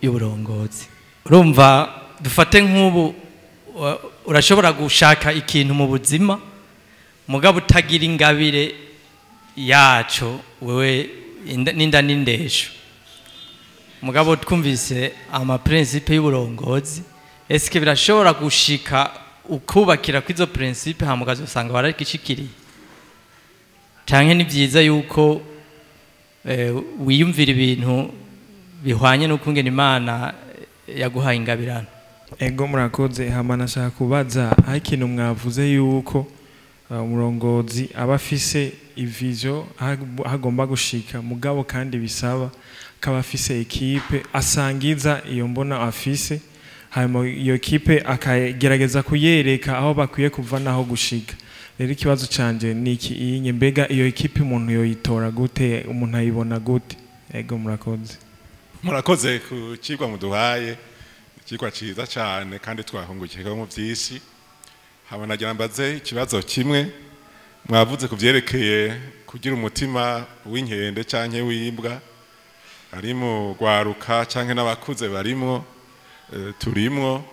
y'uburongozi? Urumva dufate nk'ubu urashobora gushaka ikintu mu buzima mugabo utagira ingabire yaco wewe n'inda n'indesho. Mugabo twumvise ama principe y'uburongozi, eske birashobora gushika ukubakira kw'izo principe hama ukazosanga waragishikiriye? Canke ni vyiza yuko wiyumvira ibintu bihwanye n'ukungena Imana yaguhaye ingabirano? Ego, murakoze. Hama nashaka kubaza, aho ikintu mwavuze yuko umurongozi aba afise i vision aho agomba gushika, mugabo kandi bisaba akaba afise équipe asangiza iyo mbona afise, hanyuma iyo équipe akagerageza kuyereka aho bakwiye kuva n'aho gushika. Rero ikibazo canje ni iki inye: mbega iyo équipe umuntu yoyitora gute? Umuntu ayibona gute? Ego, murakoze. Murakoze ku cigwa muduhaye, ikigwa ciza cyane kandi twahungukiyemo byinshi. Hama nagira mbaze ikibazo kimwe. Mwavuze ku vyerekeye kugira umutima w'inkende canke w'imbwa, ari mu gwaruka canke n'abakuze barimwo, turimwo,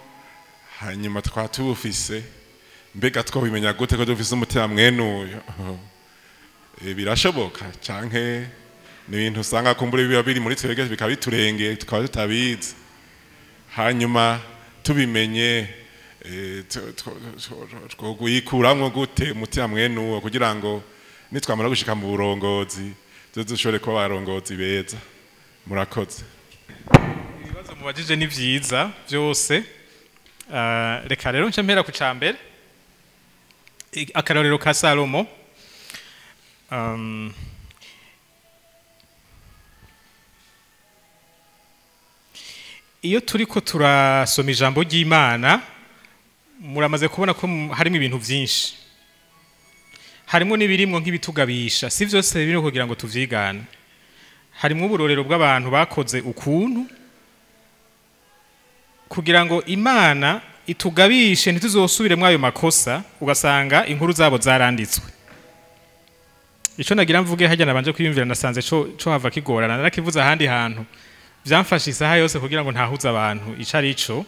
hanyuma tukaba tuwufise. Mbega twobimenya gute ko dufise umutima mwenuyo? Birashoboka canke ni ibintu usanga kumbura biba biri muri twebwe bikaba biturengeye, tukaba tutabizi? Hanyuma tubimenye, twogwikuramwo gute umutima mwenuwo kugira ngo nitwamara gushika mu burongozi tuze dushobore kuba abarongozi beza? Murakoze. Ibibazo mubajije ni vyiza byose. Reka rero nce mpera ku cambere, akarorero ka Salomo. Iyo turiko turasoma ijambo ry'Imana, muramaze kubona ko harimo ibintu vyinshi, harimo n'ibirimwo nk'ibitugabisha. Si vyose biri kugira ngo tuvyigane. Harimo uburorero bw'abantu bakoze ukuntu kugira ngo Imana itugabishe ntituzosubiremo ayo makosa, ugasanga inkuru zabo zaranditswe. Ico nagira mvuge hajya nabanje kwiyumvira, nasanze co hava kigorana, narakivuze ahandi hantu, vyamfashe isaha yose kugira ngo ntahuze abantu ico ari ico.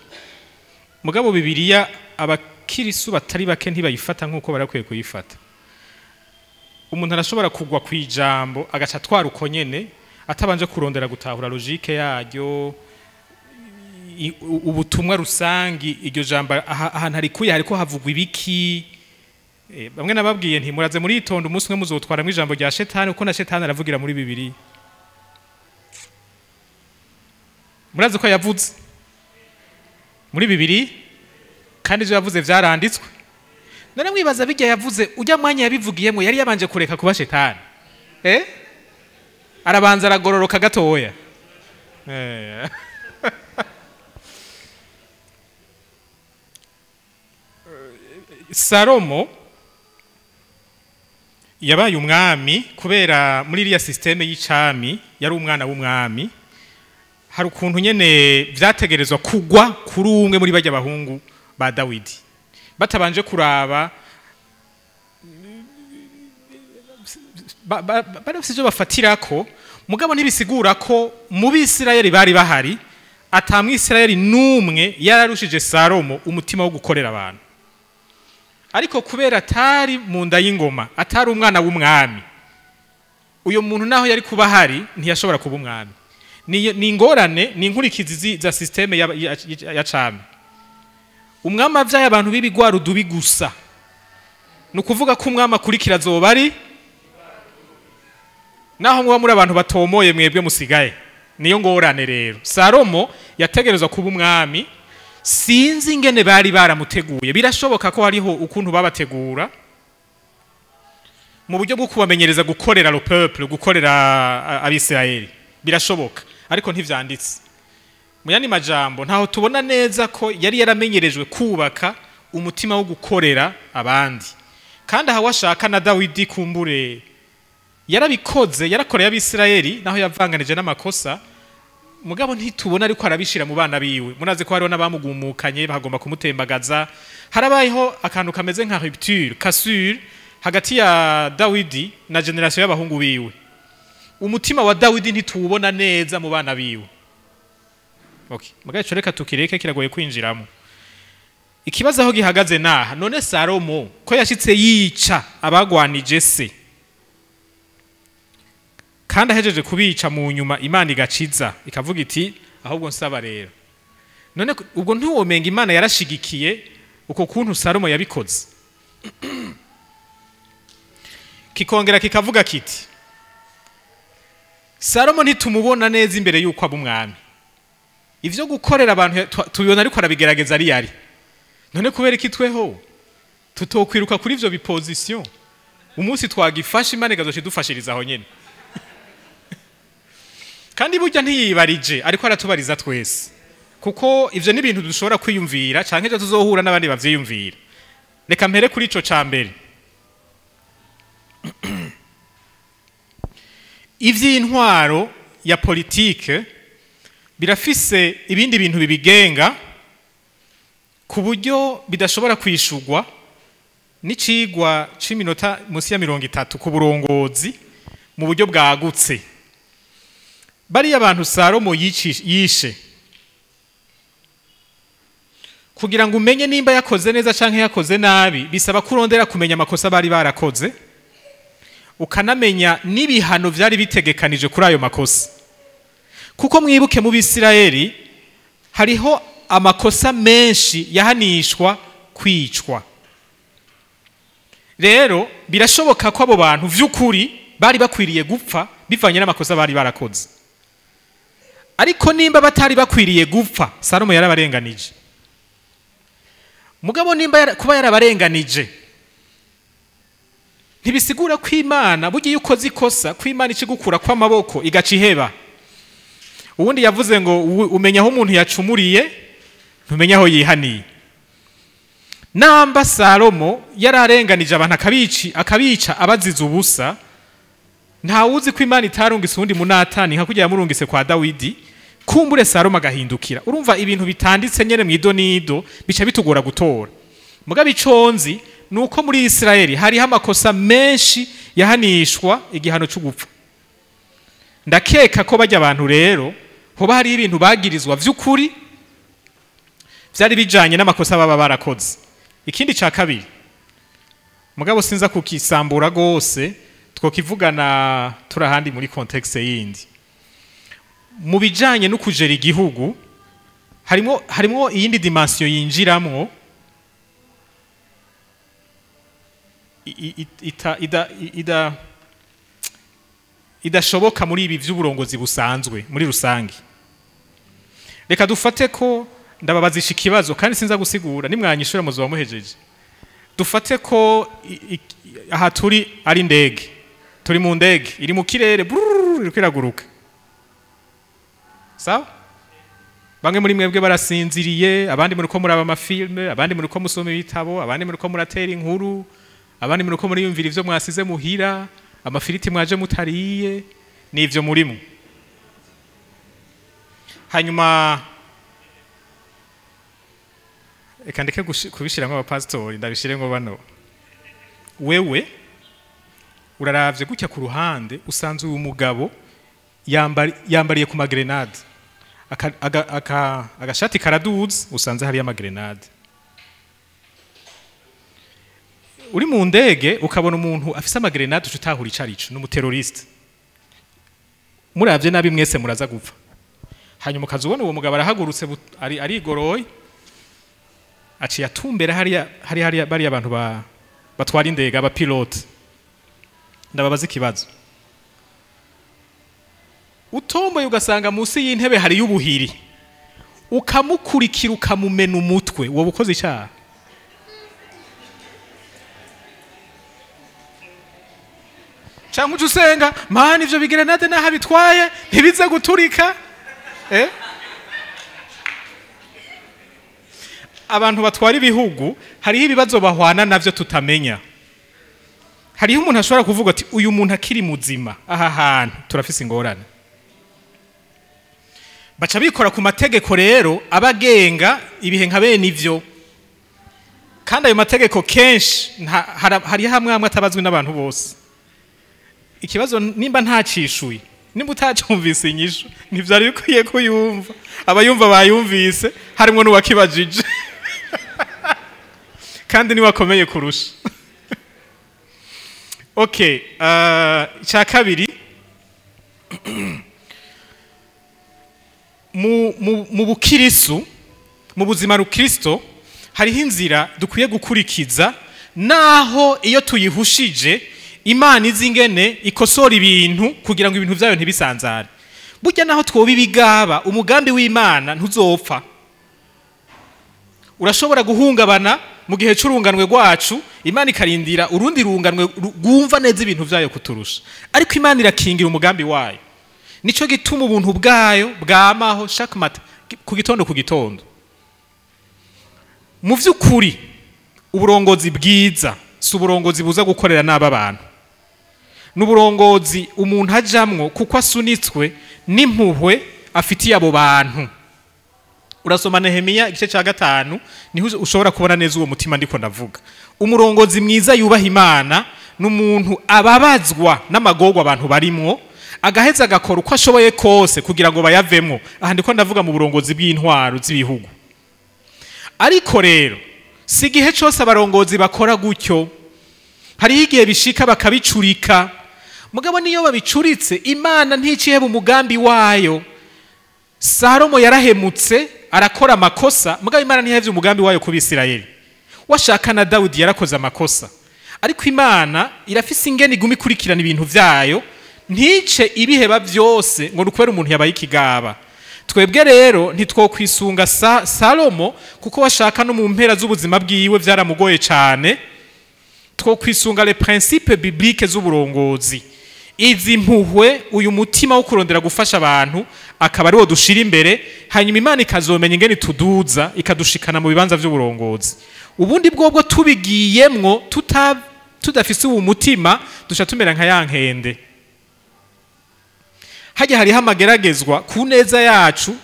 Mugabo Bibiliya abakirisu batari bake ntibayifata nk'uko barakwiye kuyifata. Umuntu arashobora kugwa kwijambo agaca atwara uko nyene, atabanje kurondera gutahura logique yaryo, ubutumwa rusangi iryo jambo ahantu harikuye hariko havugwa ibiki. Bamwe nababwiye nti muraze muritonda, umunsi umwe muzotwaramwo ijambo rya shetani, kuko na shetani aravugira muri Bibiliya. Murazi ko yavuze muri Bibiliya, kandi ivyo yavuze vyaranditswe. None mwibaza bijya yavuze ujya mwanya yabivugiyemo yari yabanje kureka kuba shetani? Arabanza aragororoka gatoya. Salomo yabaye umwami kubera muri iriya système y'icami yari umwana w'umwami. Hari ukuntu nyene vyategerezwa kugwa kuri umwe muri bajya bahungu ba Dawidi, batabanje kuraba bari bafise ivyo bafatirako. Mugabo ntibisigura ko mu Bisirayeli bari bahari ata Mwisirayeli n'umwe yararushije Salomo umutima wo gukorera abantu. Ariko kubera atari mu nda y'ingoma, atari umwana w'umwami, uyo muntu naho yari kuba ahari ntiyashobora kuba umwami. Ni ingorane, ni inkurikizi za système ya cami. Umwami avyaye abantu b'ibigwarudubi gusa, ni ukuvuga ko umwami akurikira azoba ari naho muba muri abantu batomoye mwebwe musigaye. Niyo ngorane rero. Salomo yategerezwa kuba umwami. Sinzi ingene bari baramuteguye, birashoboka ko hariho ukuntu babategura mu buryo bwo kubamenyereza gukorera le peuple, gukorera Abisirayeli. Birashoboka, ariko ntivyanditse. Mu yandi majambo, ntaho tubona neza ko yari yaramenyerejwe kubaka umutima wo gukorera abandi. Kandi aha washaka na Dawidi kumbure yarabikoze, yarakoreye Abisirayeli naho yavanganije n'amakosa. Mugabo ntitubona ariko arabishira mu bana biwe. Munazi ko hariho n'abamugumukanye bagomba kumutembagaza. Harabayeho akantu kameze nka rupture, cassure hagati ya Dawidi na génération y'abahungu biwe. Umutima wa Dawidi ntituwubona neza mu bana biwe. Okay, mugabo ico reka tukireke, kiragoye kwinjiramo. Ikibazo aho gihagaze naha: none Salomo ko yashitse yica abagwanije se, Kandi ahejeje kubica, mu nyuma Imana igaciza ikavuga iti: "Ahubwo nsaba rero." None ubwo ntiwomenga Imana yarashigikiye uko kuntu Salomo yabikoze? Kikongera kikavuga kiti: Salomo ntitumubona neza imbere y'uko aba umwami. Ivyo gukorera abantu tubibona ariko arabigerageza ari yari. None kubera iki tweho tutokwiruka kuri ivyo bi position? Umunsi twagifashe, Imana ikazoca idufashiriza aho nyene. Kandi burya ntiyibarije, ariko aratubariza twese, kuko ivyo ni ibintu dushobora kwiyumvira canke ejo tuzohura n'abandi bavyiyumvira. Reka mpere kuri ico ca mbere. Ivy'intwaro ya politike birafise ibindi bintu bibigenga, ku buryo bidashobora kwishurwa n'icigwa c'iminota munsi ya 30 ku burongozi mu buryo bwagutse. Bariya abantu Salomo yishe, kugira ngo umenye nimba yakoze neza canke yakoze nabi, bisaba kurondera kumenya amakosa bari barakoze, ukanamenya n'ibihano vyari bitegekanije kuri ayo makosa. Kuko mwibuke, mu Bisirayeli hariho amakosa menshi yahanishwa kwicwa. Rero birashoboka ko abo bantu vy'ukuri bari bakwiriye gupfa bivanye n'amakosa bari barakoze. Ariko nimba batari bakwiriye gupfa, Salomo yarabarenganije. Mugabo nimba kuba yarabarenganije ntibisigura ko Imana, burya iyo ukoze ikosa, ko Imana ikigukura kw'amaboko igaca iheba. Ubundi yavuze ngo umenya aho umuntu yacumuriye, ntumenya aho yihaniye. Namba Salomo yararenganije abantu, akabica abaziza ubusa, ntawuzi ko Imana itarungise uwundi munatani nka kugira yamurungise kwa Dawidi, kumbure Salomo agahindukira. Urumva, ibintu bitanditse nyene mw'ido nido bica bitugora gutora. Mugabo iconzi nuko muri Isirayeli hariho amakosa menshi yahanishwa igihano c'ugupfa. Ndakeka ko bajya abantu rero hoba hari ibintu bagirizwa vy'ukuri vyari bijanye n'amakosa baba barakoze. Ikindi ca kabiri, mugabo sinza kukisambura gose, twokivugana turahandi muri contexte yindi. Mu bijanye no kujera igihugu harimo iyindi dimension yinjiramwo idashoboka muri ibi vy'uburongozi busanzwe muri rusange. Reka dufate ko ndababazisha ikibazo, kandi sinza gusigura, nimwanyishura muzoba muhejeje. Dufate ko aha turi ari indege, turi mu ndege iri mu kirere, brrrr, iriko iraguruka. Sawa, bamwe muri mwebwe barasinziriye, abandi muriko muraba ama films, abandi muriko musoma ibitabo, abandi muriko muratera inkuru, abandi muriko muriyumvira ivyo mwasize muhira, amafiriti mwaje mutariye, n'ivyo murimo. Hanyuma reka ndeke kubishiramwo abapasitori, ndabishiremwo bano. Wewe uraravye gutya ku ruhande, usanze uyu mugabo yambariye ku ma grenades, agashati karaduze, usanze hariyo ama grenades. Uri mu ndege ukabona umuntu afise ama grenades, uca utahura ico arico: n'umu terroriste. Muravye nabi mwese muraza gupfa. Hanyuma ukaza ubona uwo mugabo arahagurutse, arigoroye, aciye atumbera hariya hariya bariya abantu batwara indege, abapilote. Ndababaza ikibazo: utomboye ugasanga munsi y'intebe hariyo ubuhiri, ukamukurikira, ukamumena umutwe, wowe ukoze icyaha? Cyangwa uca usenga: "Mana, ivyo bi grenades naho bitwaye ntibize guturika"? Eh? Abantu batwara ibihugu hariho ibibazo bahwana navyo tutamenya. Hariho umuntu ashobora kuvuga ati: "Uyu muntu akiri muzima aha hantu turafise ingorane." Baca bikora ku mategeko rero abagenga ibihe nka bene ivyo. Kandi ayo mategeko kenshi hariho hamwe hamwe atabazwi n'abantu bose. Ikibazo nimba ntacishuye, nimba utacumvise inyishu, ntivyari bikwiye kuyumva. Abayumva bayumvise, harimwo n'uwakibajije, kandi niwe akomeye kurusha. Okay, icya kabiri. Mu bukirisu, mu buzima rukristo, hariho inzira dukwiye gukurikiza, naho iyo tuyihushije Imana izi ingene ikosora ibintu kugira ngo ibintu vyayo ntibisanzare. Burya naho twoba ibigaba, umugambi w'Imana ntuzopfa. Urashobora guhungabana mu gihe c'urunganwe rwacu, Imana ikarindira urundi runganwe rwumva neza ibintu vyayo kuturusha, ariko Imana irakingira umugambi wayo. Nico gituma ubuntu bwayo bwamaho chaque matin, ku gitondo ku gitondo. Mu vy'ukuri uburongozi bwiza si uburongozi buza gukorera n'aba bantu, n'uburongozi umuntu ajamwo kuko asunitswe n'impuhwe afitiye abo bantu. Urasoma Nehemiya igice ca 5, niho ushobora kubona neza uwo mutima ndiko ndavuga. Umurongozi mwiza yubaha Imana n'umuntu ababazwa n'amagorwa abantu barimwo, agaheza agakora uko ashoboye kose kugira ngo bayavemwo. Aha ndiko ndavuga mu burongozi bw'intwaro z'ibihugu. Ariko rero si igihe cose abarongozi bakora gutyo, hariho igihe bishika bakabicurika. Mugabo niyo babicuritse, Imana nticiheba umugambi wayo. Salomo yarahemutse arakora amakosa, mugabo Imana ntihevye umugambi wayo ku Bisirayeli. Washaka na Dawudi yarakoze amakosa, ariko Imana irafise ingene iguma ikurikirana ibintu vyayo, ntice ibiheba vyose ngo nukubera umuntu yabaye ikigaba. Twebwe rero ntitwokwisunga Salomo, kuko washaka no mu mpera z'ubuzima bwiwe vyaramugoye cane. Twokwisunga les principes bibliques z'uburongozi. Izi mpuhwe, uyu mutima wo kurondera gufasha abantu akaba ariwo dushira imbere, hanyuma Imana ikazomenya ingene tuduza ikadushikana mu bibanza vy'uburongozi. Ubundi bwobwo tubigiyemwo tudafise uwo mutima, duca tumera nka ya nkende. Hajya hariho amageragezwa ku neza yacu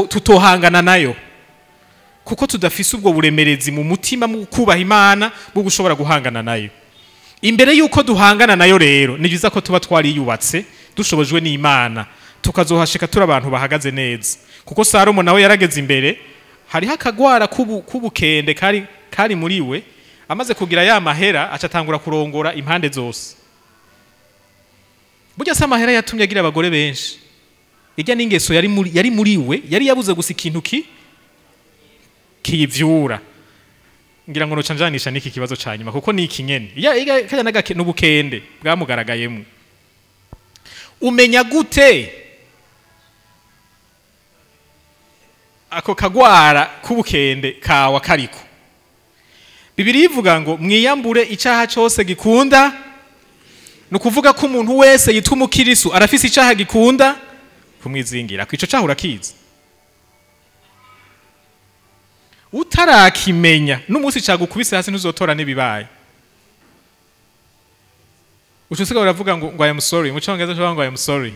tutohangana nayo, kuko tudafise ubwo buremerezi mu mutima mu kubaha Imana bwo gushobora guhangana nayo. Imbere yuko duhangana nayo rero ni byiza ko tuba twariyubatse dushobojwe n'Imana, tukazohashika turi abantu bahagaze neza. Kuko Salomo nawe yarageze imbere, hariho akagwara k'ubukende kari muri we. Amaze kugira ya mahera aca atangura kurongora impande zose. Burya se amahera yatumye agira abagore benshi, ijya n'ingeso yari muri we, yari yabuze gusa ikintu kiyivyura. Ngira ngo noca njanisha n'iki kibazo ca nyuma, kuko ni iki nyene kajya n'ubukende bwamugaragayemo. Umenya gute ako kagwara k'ubukende kawa kariko? Bibiliya ivuga ngo mwiyambure icaha cose gikunda. Ni ukuvuga ko umuntu wese yitwa umukirisu arafise icaha gikunda kumwizingira. Ico caha urakizi, utarakimenya n'umunsi cagukubise hasi ntuzotora n'ibibaye. Uca usigaye uravuga ngo I am sorry. Mu congereza ushobora ngo I am sorry,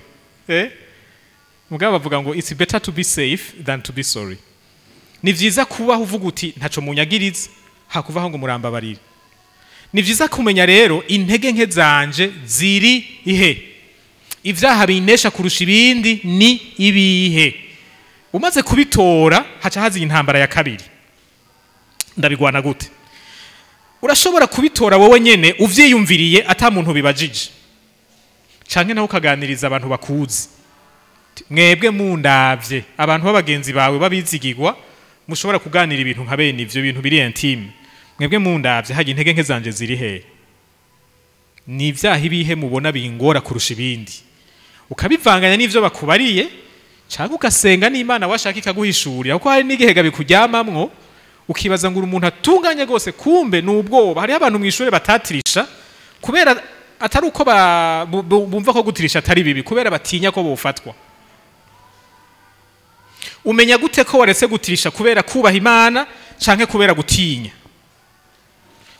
mugabo bavuga ngo it's better to be safe than to be sorry. Ni vyiza kubaho uvuga uti ntaco munyagiriza, hakuvaho ngo murambabarire. Ni vyiza kumenya rero intege nke zanje ziri ihe, ivyaha binesha kurusha ibindi ni ibihe. Umaze kubitora haca haza intambara ya kabiri, ndabigwana gute? Urashobora kubitora wowe nyene uvyiyumviriye ata muntu bibajije, canke nawe ukaganiriza abantu bakuzi. Mwebwe mundavye, abantu b'abagenzi bawe babizigirwa, mushobora kuganira ibintu nka bene ivyo bintu biri intime. Mwebwe mundavye, hajya intege nke zanje ziri he? Ni ivyaha ibihe mubona bingora kurusha ibindi? Ukabivanganya n'ivyo bakubariye, canke ugasenga n'Imana washaka ikaguhishurira, kuko hari n'igihe bikuryamamwo ukibaza ngo umuntu atunganye gose, kumbe nubwoba. Hariho abantu mw'ishure batatirisha kubera atari uko bumva ko gutirisha atari bibi, kubera batinya ko bofatwa. Umenya gute ko waretse gutirisha kubera kubaha Imana canke kubera gutinya?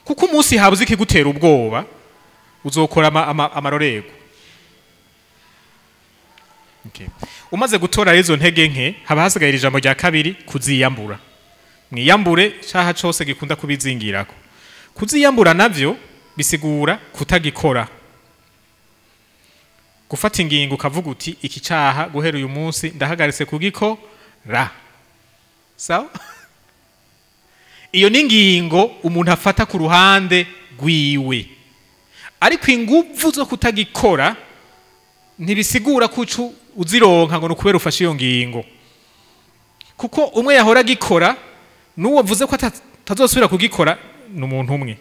Kuko umunsi habuze ikigutera ubwoba uzokora amarorego. Okay. Umaze gutora izo ntege nke, haba hasigaye ijambo rya kabiri, kuziyambura. Mwiyambure caha cose gikunda kubizingirako. Kuziyambura navyo bisigura kutagikora. Gufata ingingo ukavuga uti iki caha guhera uyu munsi ndahagaritse kugikora. Sawa? Iyo ni ingingo umuntu afata ku ruhande rwiwe. Ariko inguvu zo kutagikora Ntibisigura kucu uzironka ngo nukubera ufashe iyo ngingo, kuko umwe yahora agikora n'uwo mvuze ko atazosubira kugikora ni umuntu umwe.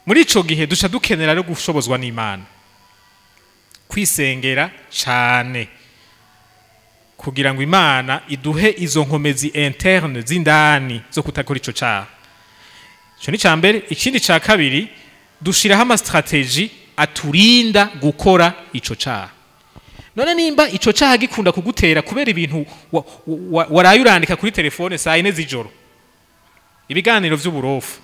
Muri ico gihe duca dukenera rero gushobozwa n'Imana, kwisengera cane kugira ngo Imana iduhe izo nkomezi interne z'indani zo kutakora ico caha. Ico ni ca mbere. Ikindi ca kabiri, dushiraho ama stratégie aturinda gukora ico caha. None nimba ico caha gikunda kugutera kubera ibintu waraye urandika kuri telefone saa 4 z'ijoro, ibiganiro vy'uburofu,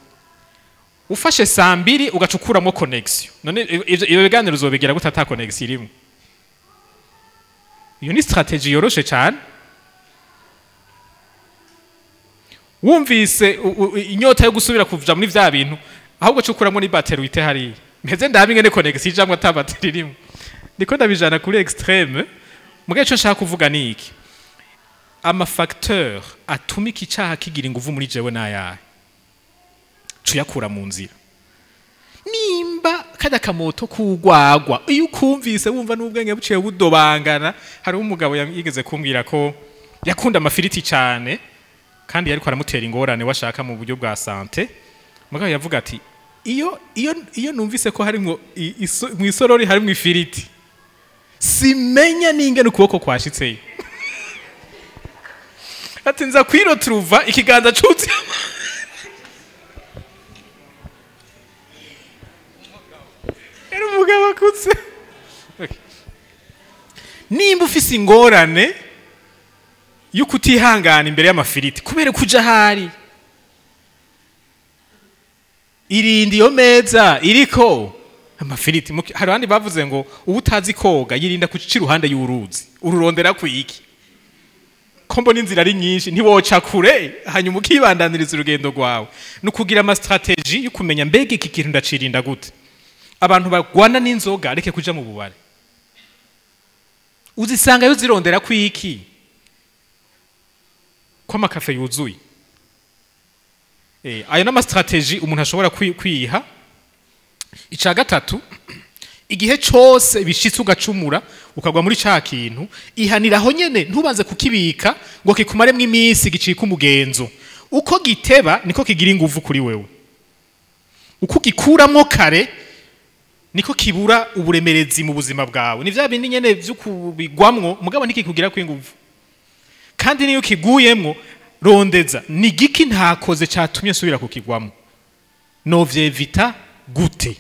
ufashe saa 2 ugacukuramo connection, none ibyo biganiro uzobigira gute ata connection irimo? Iyo ni stratégie yoroshe cyane. Wumvise inyota yo gusubira kuja muri vya bintu, ahubwo cukuramo ni batterie wite hariya, mpeze ndabe ingene connection ijamwe ata batterie irimo. Ndiko ndabijana kuri extrême. Mugabe ico nshaka kuvuga ni iki: ama facteur atuma iki caha kigira inguvu muri jewe n'ayahe, cuyakura mu nzira. Nimba kajya kamoto kugwagwa, iyo ukumvise wumva n'ubwenge buciye budobangana. Hari umugabo yigeze kumbwira ko yakunda amafiriti cyane, kandi yariko aramutera ingorane washaka mu buryo bwa santé. Mugabo yavuga ati iyo iyo iyo numvise ko harimwo mu isorori harimwo ifiriti, simenya n'ingene ukuboko kwashitseyo. Ati nza kwirotruva ikiganza cutse. Yari umugabo akutse. Okay. Nimba ufise ingorane yo kutihangana imbere y'amafiriti kubera kuja hari irindi iyo meza iriko amafiriti, hari abandi bavuze ngo uba utazi koga yirinda kuca iruhande y'uruzi, ururondera kwiki ko mbona inzira ari nyinshi, ntiwoca kure hanyuma ukibandaniriza urugendo rwawe. Ni ukugira ama stratégie yo kumenya mbega iki kintu ndacirinda gute. Abantu bagwana n'inzoga reke kuja mu bubare, uzisanga yuzirondera kwiki ko amakafe yuzuye. Ayo n'ama stratégie umuntu ashobora kwiha. Ica gatatu, igihe cose bishitse ugacumura ukagwa muri ca kintu, ihaniraho nyene, ntubanze kukibika ngo kikumaremwo iminsi gicika umugenzo. Uko giteba niko kigira inguvu kuri wewe, uko gikuramwo kare niko kibura uburemerezi mu buzima bwawe. Ni vya bindi nyene vyo kubigwamwo, mugabo ntikikugira ko inguvu. Kandi niyo kiguyemwo, rondeza ni giki ntakoze catumye nsubira kukigwamwo, novyevita gute.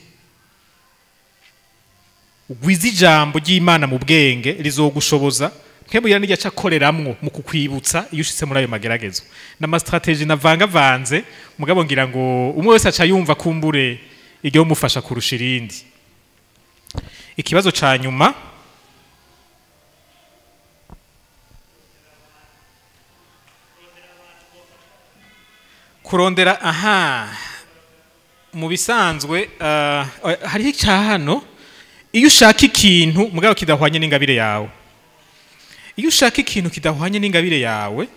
Ugwiza ijambo ry'Imana mu bwenge rizogushoboza nkebwira n'iryo aca akoreramwo mu kukwibutsa iyo ushitse muri ayo mageragezo. N'ama stratégie navangavanze, mugabo ngira ngo umwe wese aca yumva kumbure iryo mufasha kurusha irindi. Ikibazo ca nyuma, kurondera aha mu bisanzwe hariho icaha hano. Iyo ushaka ikintu mugabo kidahwanye n'ingabire yawe, iyo ushaka ikintu kidahwanye n'ingabire yawe,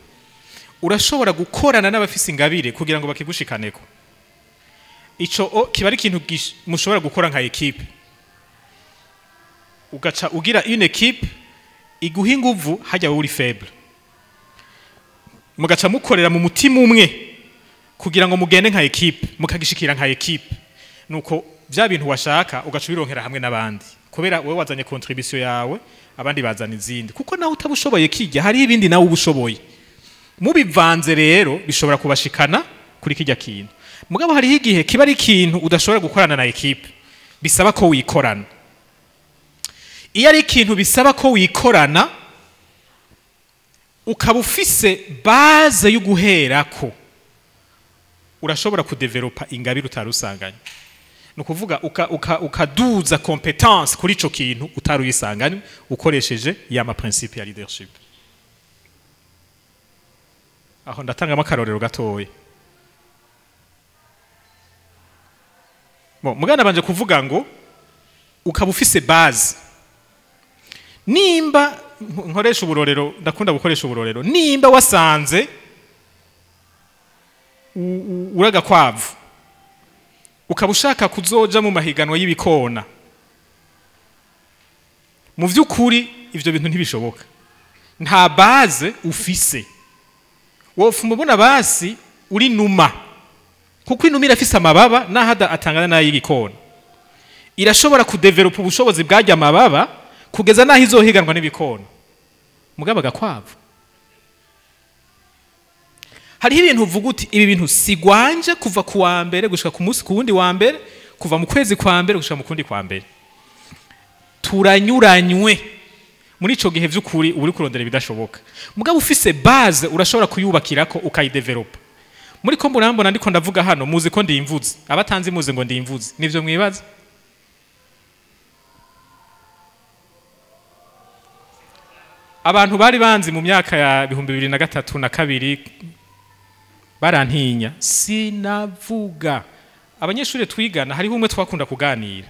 urashobora gukorana n'abafise ingabire kugira ngo bakigushikaneko. Ico kiba ari ikintu mushobora gukora nka équipe, ugaca ugira une équipe iguha inguvu hajya wowe uri faible, mugaca mukorera mu mutima umwe kugira ngo mugende nka équipe, mukagishikira nka équipe. Nuko vya bintu washaka ugaca ubironkera hamwe n'abandi, kubera wewe wazanye contribution yawe, abandi bazana izindi, kuko nawe utabushoboye kijya hari ibindi nawe ubushoboye. Mubivanze rero bishobora kubashikana kuri kijya kintu. Mugabo hariho igihe kiba ari ikintu udashobora gukorana na équipe, bisaba ko wikorana. Iyo ari ikintu bisaba ko wikorana, ukaba ufise base yo guherako, urashobora kudevelopa ingabire utarusanganye. Ni ukuvuga ukaduza compétence kuri ico kintu utaruyisanganye, ukoresheje ya ma principe ya leadership. Aho ndatangamo akarorero gatoya. Bon, mugana banje kuvuga ngo ukaba ufise base. Nimba nkoresha uburorero, ndakunda gukoresha uburorero, nimba wasanze uragakwavu ukaba ushaka kuzoja mu mahiganwa y'ibikona, Mu vy'ukuri ivyo bintu ntibishoboka, nta base ufise. Wofuma ubona basi uri numa, kuko inuma irafise amababa naho atangana n'ay'igikona, irashobora kudevelopa ubushobozi bw'arya amababa kugeza naho izohiganwa n'ibikona. Mugabo agakwavu, hariho ibintu uvuga uti ibi bintu sigwanje kuva ku wa mbere gushika ku munsi ku wundi wa mbere, kuva mu kwezi kwa mbere gushika mu kundi kwa mbere, turanyuranywe. Muri ico gihe vy'ukuri uri kurondera ibidashoboka. Mugabo ufise base urashobora kuyubakirako ukayidevelopa. Muri ko murambona ndiko ndavuga hano, muzi ko ndimvuze, abatanzi muzi ngo ndimvuze, nivyo mwibaza? Abantu bari banzi mu myaka ya 2003 na 2 barantinya, sinavuga. Abanyeshuri twigana hariho umwe twakunda kuganira,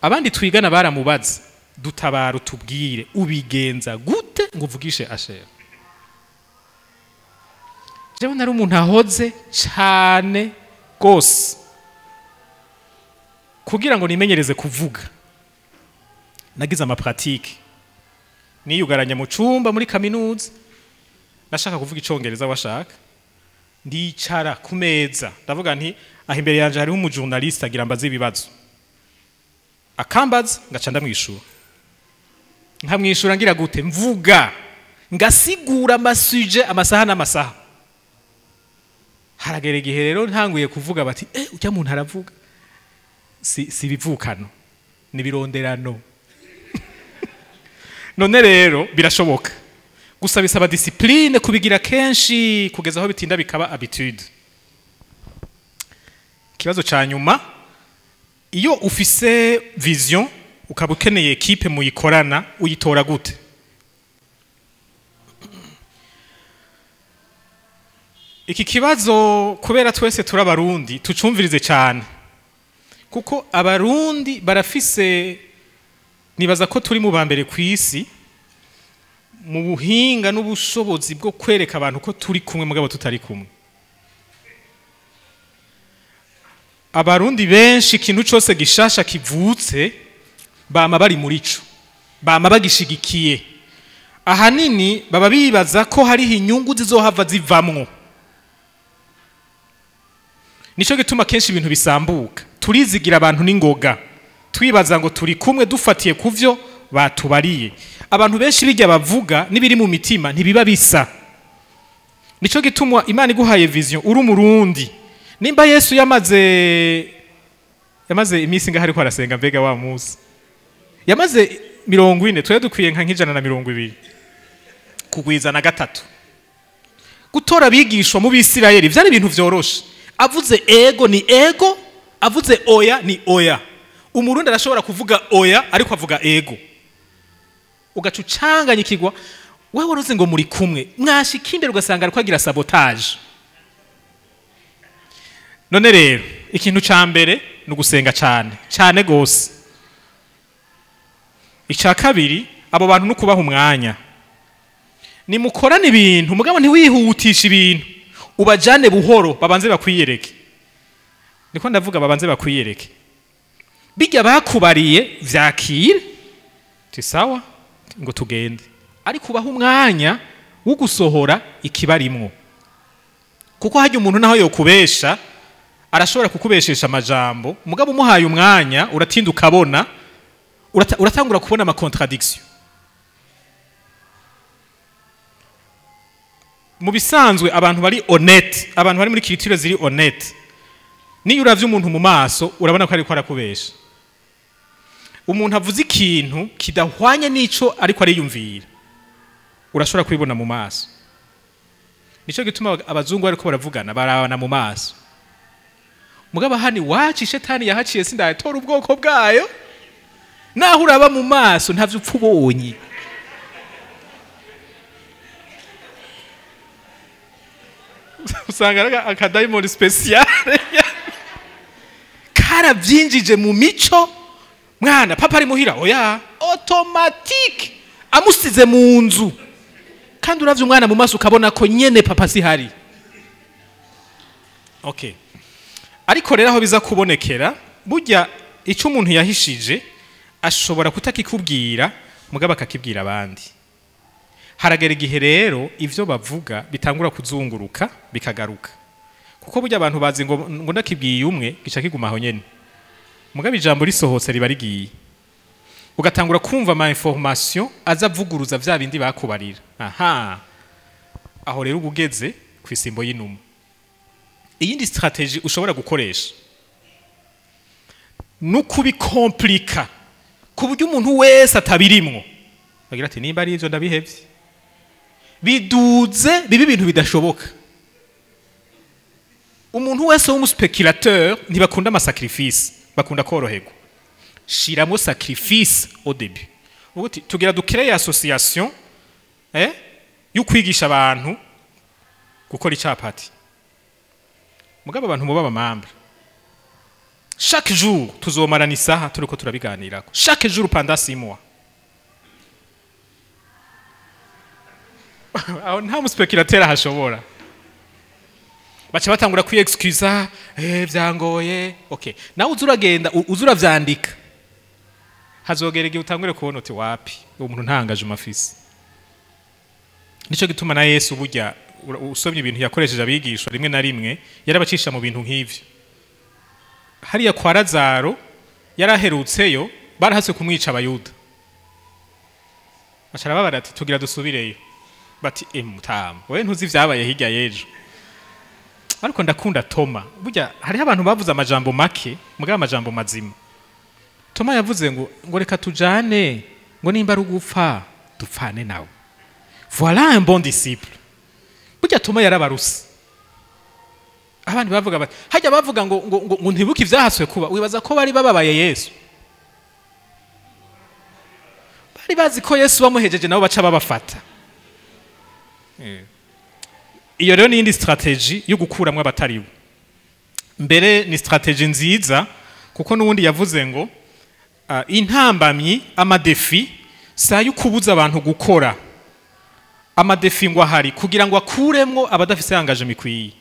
abandi twigana baramubaza, dutabara utubwire ubigenza gute ngo uvugishe Asher. Jewe nari umuntu ahoze cane gose, kugira ngo nimenyereze kuvuga nagize ama pratique, niyugaranya mu cumba muri kaminuza, nashaka kuvuga icongereza washaka, ndicara ku meza ndavuga nti aho imbere yanje hariho umujournaliste agira mbaze ibibazo, akambaza ngaca ndamwishura, nkamwishura ngira gute, mvuga ngasigura amasuje amasaha n'amasaha. Haragera igihe rero ntanguye kuvuga bati ujya muntu aravuga, si bivukano ni bironderano. None rero birashoboka, gusa bisaba discipline kubigira kenshi kugeza aho bitinda bikaba habitude. Ikibazo ca nyuma, iyo ufise vision ukaba ukeneye equipe muyikorana, uyitora gute? Iki kibazo kubera twese turi abarundi tucumvirize cyane, kuko abarundi barafise, nibaza ko turi mu bambere ku isi mu buhinga n'ubushobozi bwo kwereka abantu ko turi kumwe mugabo tutari kumwe. Abarundi benshi ikintu cyose gishasha kivutse bama bari muri ico, bama bagishigikiye. Ahanini baba bibaza ko hariho inyungu zizohava zivamwo. Nico gituma kenshi ibintu bisambuka, turizigira abantu n'ingoga, twibaza ngo turi kumwe dufatiye kuvyo batubariye. Abantu benshi bijya bavuga n'ibiri mu mitima ntibiba bisa. Nico gituma Imana iguhaye vision uri umurundi. Nimba Yesu yamaze iminsi ngaho ariko arasenga, mbega wa munsi yamaze 40, twe dukwiye nka 120 kugwiza na 3. Gutora abigishwa mu Bisirayeli vyari ibintu vyoroshe. Avuze ego ni ego, avuze oya ni oya. Umurundi arashobora kuvuga oya ariko avuga ego, ugaca ucanganyikirwa. Wewe waruzi ngo muri kumwe, mwashika imbere ugasanga ariko agira sabotage. None rero ikintu ca mbere ni ugusenga cane cane gose. Ica kabiri, abo bantu nukubaha umwanya. Nimukorane ibintu mugabo ntiwihutisha ibintu, ubajane buhoro babanze bakwiyereke. Niko ndavuga babanze bakwiyereke, bijya bakubariye vyakire ti sawa ngo tugende, ariko ubaha umwanya wo gusohora ikibarimwo. Kuko hajya umuntu naho yokubesha arashobora kukubeshesha amajambo, mugabo umuhaye umwanya uratinda ukabona, uratangura kubona ama contradiction. Mu bisanzwe abantu bari honnête, abantu bari muri culture ziri honnête, niyo uravye umuntu mu maso urabona ko ariko arakubesha. Umuntu avuze ikintu kidahwanye n'ico ariko ariyumvira, urashobora kubibona mu maso. Nico gituma abazungu ariko baravugana barabana mu maso. Mugabo hani waci shetani yahaciye sindatora ubwoko bwayo, naho uraba mu maso ntavyo upfa ubonye. Usanga akadayimoni special karavyinjije mu mico. Mwana papa ari muhira, oya automatique amusize mu nzu, kandi uravye umwana mu maso ukabona ko nyene papa si hari. Okay, ariko rero aho biza kubonekera, burya ico umuntu yahishije Ashobora kutakikubwira, mugabo akakibwira abandi. Haragera igihe rero ivyo bavuga bitangura kuzunguruka bikagaruka, kuko burya abantu bazi ngo ndakibwiye umwe gica kiguma aho nyene, mugabo ijambo risohotse riba rigiye. Ugatangura kumva ama information aza avuguruza vya bindi bakubarira. Aha, aho rero uba ugeze ku isimbo y'inuma. Iyindi stratégie ushobora gukoresha ni ukubikomplika ku buryo umuntu wese atabirimwo bagira ati: "Nimba ari ivyo, ndabihevye." Biduze bibe ibintu bidashoboka. Umuntu wese w'umu spéculateur ntibakunda ama sacrifice, bakunda koroherwa. Shiramo sacrifice au début. Uvuga uti: "Tugira dukreye association yo kwigisha abantu gukora icapati, mugabo abantu muba aba membre, chaque jour tuzomarana isaha turiko turabiganirako, chaque jour pendant 6 mois." Aho nta mu spéculateur ahashobora. Baca batangura kwiexcusa: "Vyangoye." Okay, nawe uza uragenda uza uravyandika, hazogera igihe utangure kubona uti: "Wapi, uwo muntu nta engagement afise." Nico gituma na Yesu burya usomye ibintu yakoresheje abigishwa, rimwe na rimwe yarabacisha mu bintu nk'ivyo. Hariya kwa Lazaro yaraherutseyo, barahatse kumwica Abayuda, baca arababara ati: "Tugira dusubireyo." Bati: "Mutama, wewe ntuzi ivyabaye hirya y'ejo." Ariko ndakunda Toma. Burya hariho abantu bavuze amajambo make mugabo amajambo mazima. Toma yavuze ngo: "Reka tujane," ngo: "Nimba ari ugupfa, dupfane nawe." Voilà un bon disciple. Burya Toma yarabaruse. Abandi bavuga bati, hajya bavuga ngo ntibuke ivyahaswe kuba. Wibaza ko bari bababaye Yesu? Bari bazi ko Yesu bamuhejeje nabo baca babafata. Iyo rero ni iyindi stratégie yo gukuramwo abatari bo. Mbere ni stratégie nziza, kuko n'ubundi yavuze ngo intambamyi, ama défis, si ayo kubuza abantu gukora. Ama défis ngo ahari kugira ngo akuremwo abadafise engagement ikwiye.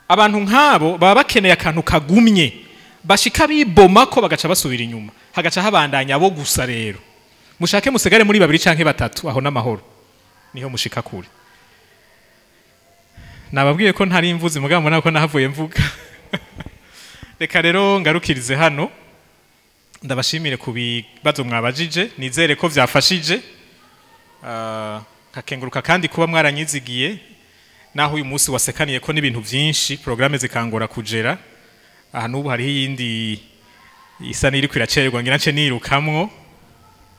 Abantu nk'abo baba bakeneye akantu kagumye bashika biboma ko bagaca basubira inyuma, hagaca habandanya abo gusa. Rero mushake musigare muri babiri canke batatu, aho n'amahoro, niho mushika kure. Nababwiye ko ntari imvuzi, mugabo mbona ko nahavuye mvuga. Reka rero ngarukirize hano, ndabashimire ku bibazo mwabajije, nizere ko vyafashije. Nkakenguruka kandi kuba mwaranyizigiye, naho uyu munsi wasekaniye ko n'ibintu vyinshi, programme zikangora kugera aha. N'ubu hariho iyindi isa n'iriko iracererwa, ngira nce nirukamwo.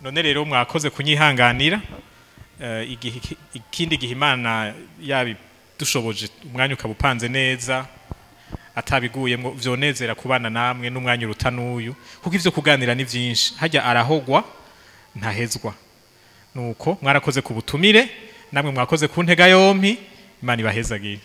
None rero mwakoze kunyihanganira. Igihe ikindi gihe Imana yabidushoboje, umwanya ukaba upanze neza atabiguyemwo, vyonezera kubana namwe n'umwanya uruta n'uyu, kuko ivyo kuganira ni vyinshi. Hajya arahogwa ntahezwa. Nuko mwarakoze ku butumire, namwe mwakoze ku ntega yompi. Imana ibahezagiye.